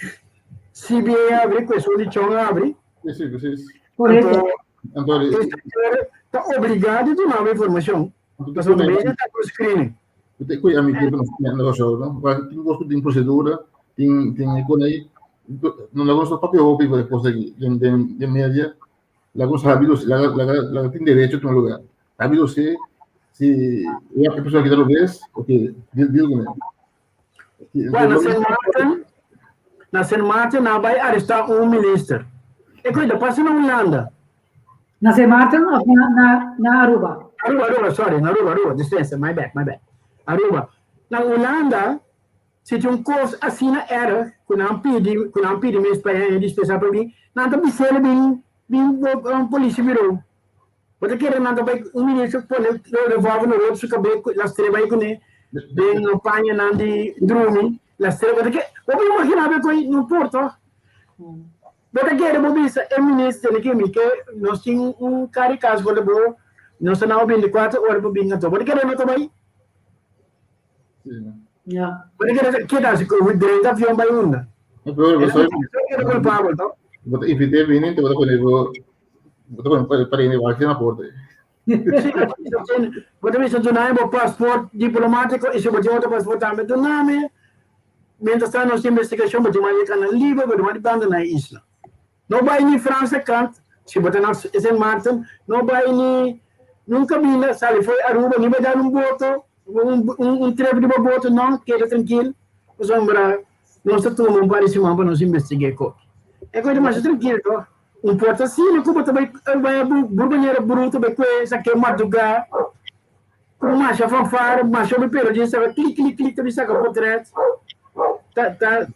CBA abri, ku esun di Chong abri. Sí, sí, precies. Korekto. Anto, E sektor ta obligá di duna bo informashon, pasobra bo ta ku screening. Te koe ami ke na Kòrsou, no? Tin kos ku tin prosedura, tin tin e kon ei. No laga nos papia hopi pa e kos aki den den den media. Laga nos habi los laga laga laga tin derecho tuma lugar. Habi los si si e persona kita lo ves, ok, deal deal kuné. Bueno, na Sint Maarten, na Sint Maarten nan a bai arestá un minister. E koe ta pasa na Hulanda. Na Sint Maarten of na na na Aruba? Aruba, Aruba, sorry, na Aruba, Aruba, dispensa, my bad, my bad. Aruba. Na Hulanda, si tin un kos asina erg ku nan pidi, ku nan pidi mes pa e dispensá pa bin, nan ta bis'el bin bin polisiebureau. Bo ta kere nan ta bai un minister pone revolver na rot su kabes ku lastre bai kuné den pañanan di drumi lastre bo ta kere bo por imagina bo koe no por toh bo ta kere bo bisa e minister tene ke mi ke nos tin un kari kas for di bo nos ta nao 24 ora pa bin anto bo ta kere no ta bai bo ta kere keda si ku drenta avion bai unda e kulpabel toh bo ta invite bini bo ta pone bo Bo ta pone pa rene wak na porta. Bo ta bisa dunami bo paspoort diplomatico y si bo tin otro paspoort tambe dunami. Mientras tanto nos investigacion bo tin manda e canal liber, bo tin manda banda na e isla. No bay ni Franse kant, si bo ta na Sint Maarten, no bay ni nun cabina, sali fo'i Aruba, ni bay dar un boto, un trip riba boto, no, keda trankil, pasobra nos ta tuma un par di siman pa nos investiga e koki. E koki ta masha trankil to. Un por ta asina ku bo ta bai bai bur manera bruto bai kue sa ke madrugá ku masha fanfare masha hopi periodista bai klik klik klik ta bin saka potret ta ta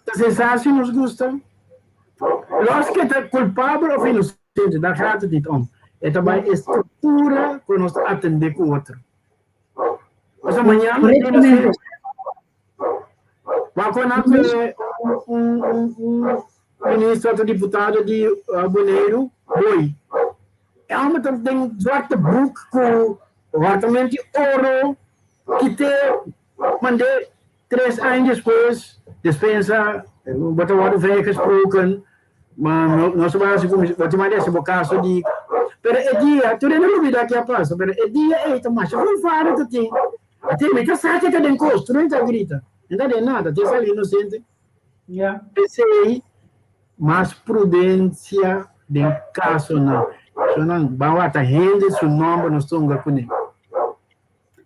ta sensatie nos gusta los ke ta kulpabel of inosente daar gaat het niet om e ta bai e struktura ku nos ta atende ku otro pasobra mañana Correctamente. Wak ku nan ku. un, un, un minister òf diputado di Boneiru, boi. E hòmber ta den zwarte boek ku hòrtamento di oro, kite mand'é tres aña despues, despensa, bo ta wòrdu vrijgesproken, ma nos ta bai hasi ku bo tin manda hasi bo kaso di, pero e dia, tur hende a lubida ke a pasa, pero e dia ei ta masha fanfare ta tin, a tin mi ta sa ke ta den kos, tur hende ta grita, no ta den nada, tin sali inosente. P'esei mas prudensia den kasonan. Sonan ban wata hende su nòmber nos ta hunga kuné.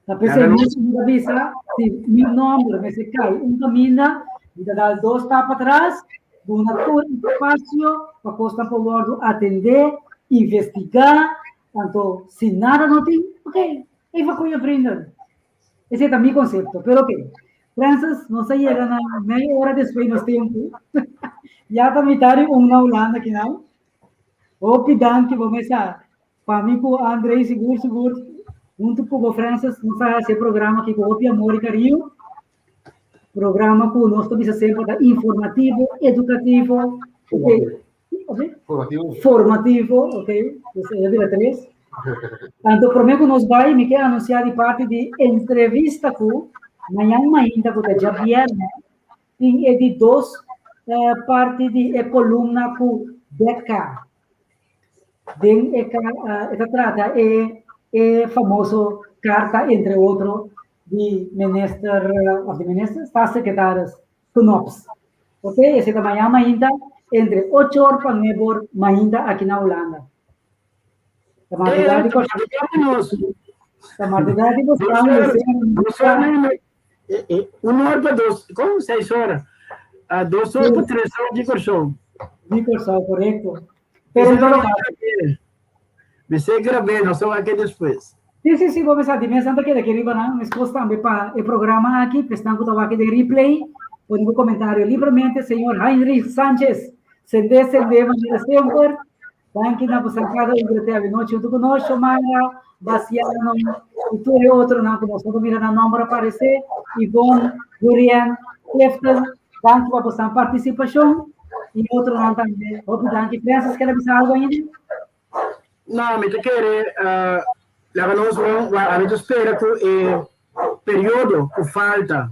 Ta p'esei mes mi ta bisa, si mi nòmber mester kai un kaminda, mi ta dal dos stap patras, duna tur espasio pa kosnan por wòrdu atendé, investigá, anto si nada no tin, ok, even goeie vrienden. Esei ta mi konsepto, pero ok. Francis, nos a yega na mei ora despues nos tempu. Ya ta mitad di un na Hulanda kinan. Hopi danki bo mesa. Pa mi ku Andrei sigur sigur huntu ku bo Francis nos a hasi e programa aki ku hopi amor i kariño. Programa ku nos ta bisa semper ta informativo, edukativo, ok. Formativo. Formativo, ok. Dus e bira tres. Anto promé ku nos bai, mi ke anunsiá di parti di entrevista ku mañan mainta ku ta djabièrnè tin e di dos parti di e kolumna ku Becca. Den e e ta trata e e famoso karta entre otro di minister of di minister staatssecretaris Knops. Ok, esei ta mañan mainta entre ocho or pa nuebe or mainta aki na Hulanda. Ta madrugá di Kòrsou. Ta madrugá di Kòrsou. Un or pa dos, kon? Seis ora. Dos or pa tres or di Kòrsou. Di Kòrsou, korekto. Pero en todo caso. Mester grab'é, nos ta wak despues. Sí, sí, sí, bo mester di mes anto keda aki riba nan, meskos tambe pa e programa aki, pa esnan ku ta wak den replay, pone bo komentario libremente, señor Heinrich Sanchez, sendé, sendé manera semper, danki na bosan kada un ku ta te avenochi huntu ku nos, Shomara, Baciano, i tur e otronan ku nos no ta mira nan nòmber aparesé, Yvonne, Jurien, Clifton, danki pa bosan partisipashon, i otronan tambe, hopi danki. Francis, kere bisa algu ainda? No, mi ta kere laga nos bon, ami ta spera ku e periodo ku falta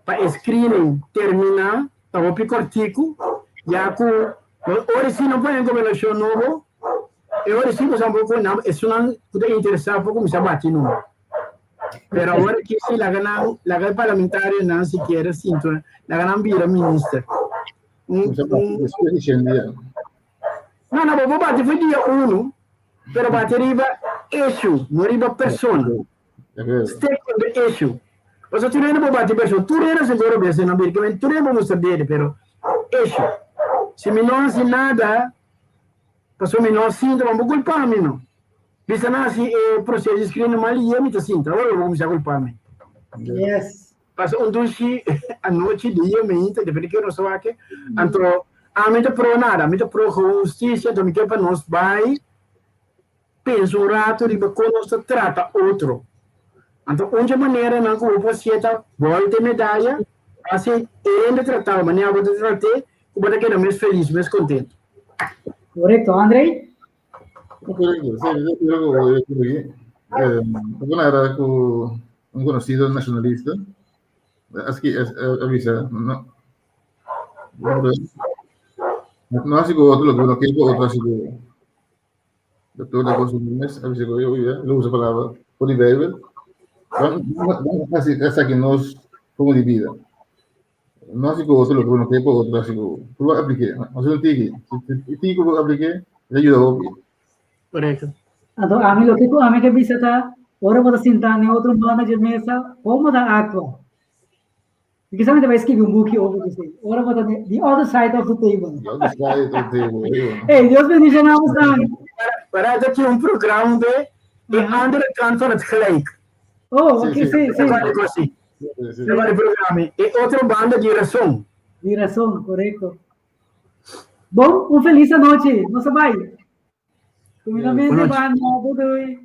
pa e screening terminá ta hopi kòrtiku, ya ku ora si no pone gobernashon nobo, e ora si boso por pone esunnan ku ta interesá por kuminsá bati numa. Pero awor aki si laga nan, laga e parlamentarionan sikiera sintu, laga nan bira minister. Despues di shen dia. No, no, bo por bati for dia uno, pero bati riba issue, no riba persona. Stick on the issue. Pasobra tur hende por bati persona, tur hende seguro bes nan bira, kimen tur hende por mustra dede, pero issue. Si mi no hasi nada, pasobra mi no sinta, bo culpa mi no. Bisa nan hasi e proceso di screening mal y mi ta sinta, awor bo cuminsa culpa mi. Yes. Pasa un dushi anochi, dia, meinta, depende ki ora nos ta wak. Anto, ami ta pro nada, ami ta pro hustisia, anto mi ke pa nos bai pensa un rato riba kon nos ta trata otro. Anto, un dje maneranan ku bo por hasié ta bòlta e medaya, hasi e hende tratá bo manera bo ta trat'é, ku bo ta keda mes felis, mes kontentu. Korekto, Andrei? Korekto, sí, yo creo que Bueno, era ku un conocido nacionalista. Así que avisa, no, no así que otro lo que uno quiere, otro así que doctor de cosas mes, avisa que yo ya lo uso palabra por die Bijbel. Así, hasta que nos como de vida. No así que otro lo que uno quiere, otro así que tú lo aplique. No sé un tiki. Si tiki lo aplique, le ayuda hopi. Correcto. Anto ami loke ku ami ke bisa ta, ora bo ta sinta n'e otro banda dje mesa, komo ta aktua? Mi kisa mi ta bai skibi un buki over esei. Ora bo ta n'e the other side of the table. The other side of the table. Hey, Dios bendiciona bosan. Para ta tin un programa be e andere kant van het gelijk. Oh, ok, sí, sí. Algo así. E programa e otro banda di rason. Di rason, korekto. Bon, un felis anochi. Nos a bai. Cuminamento, banda. Doei doei.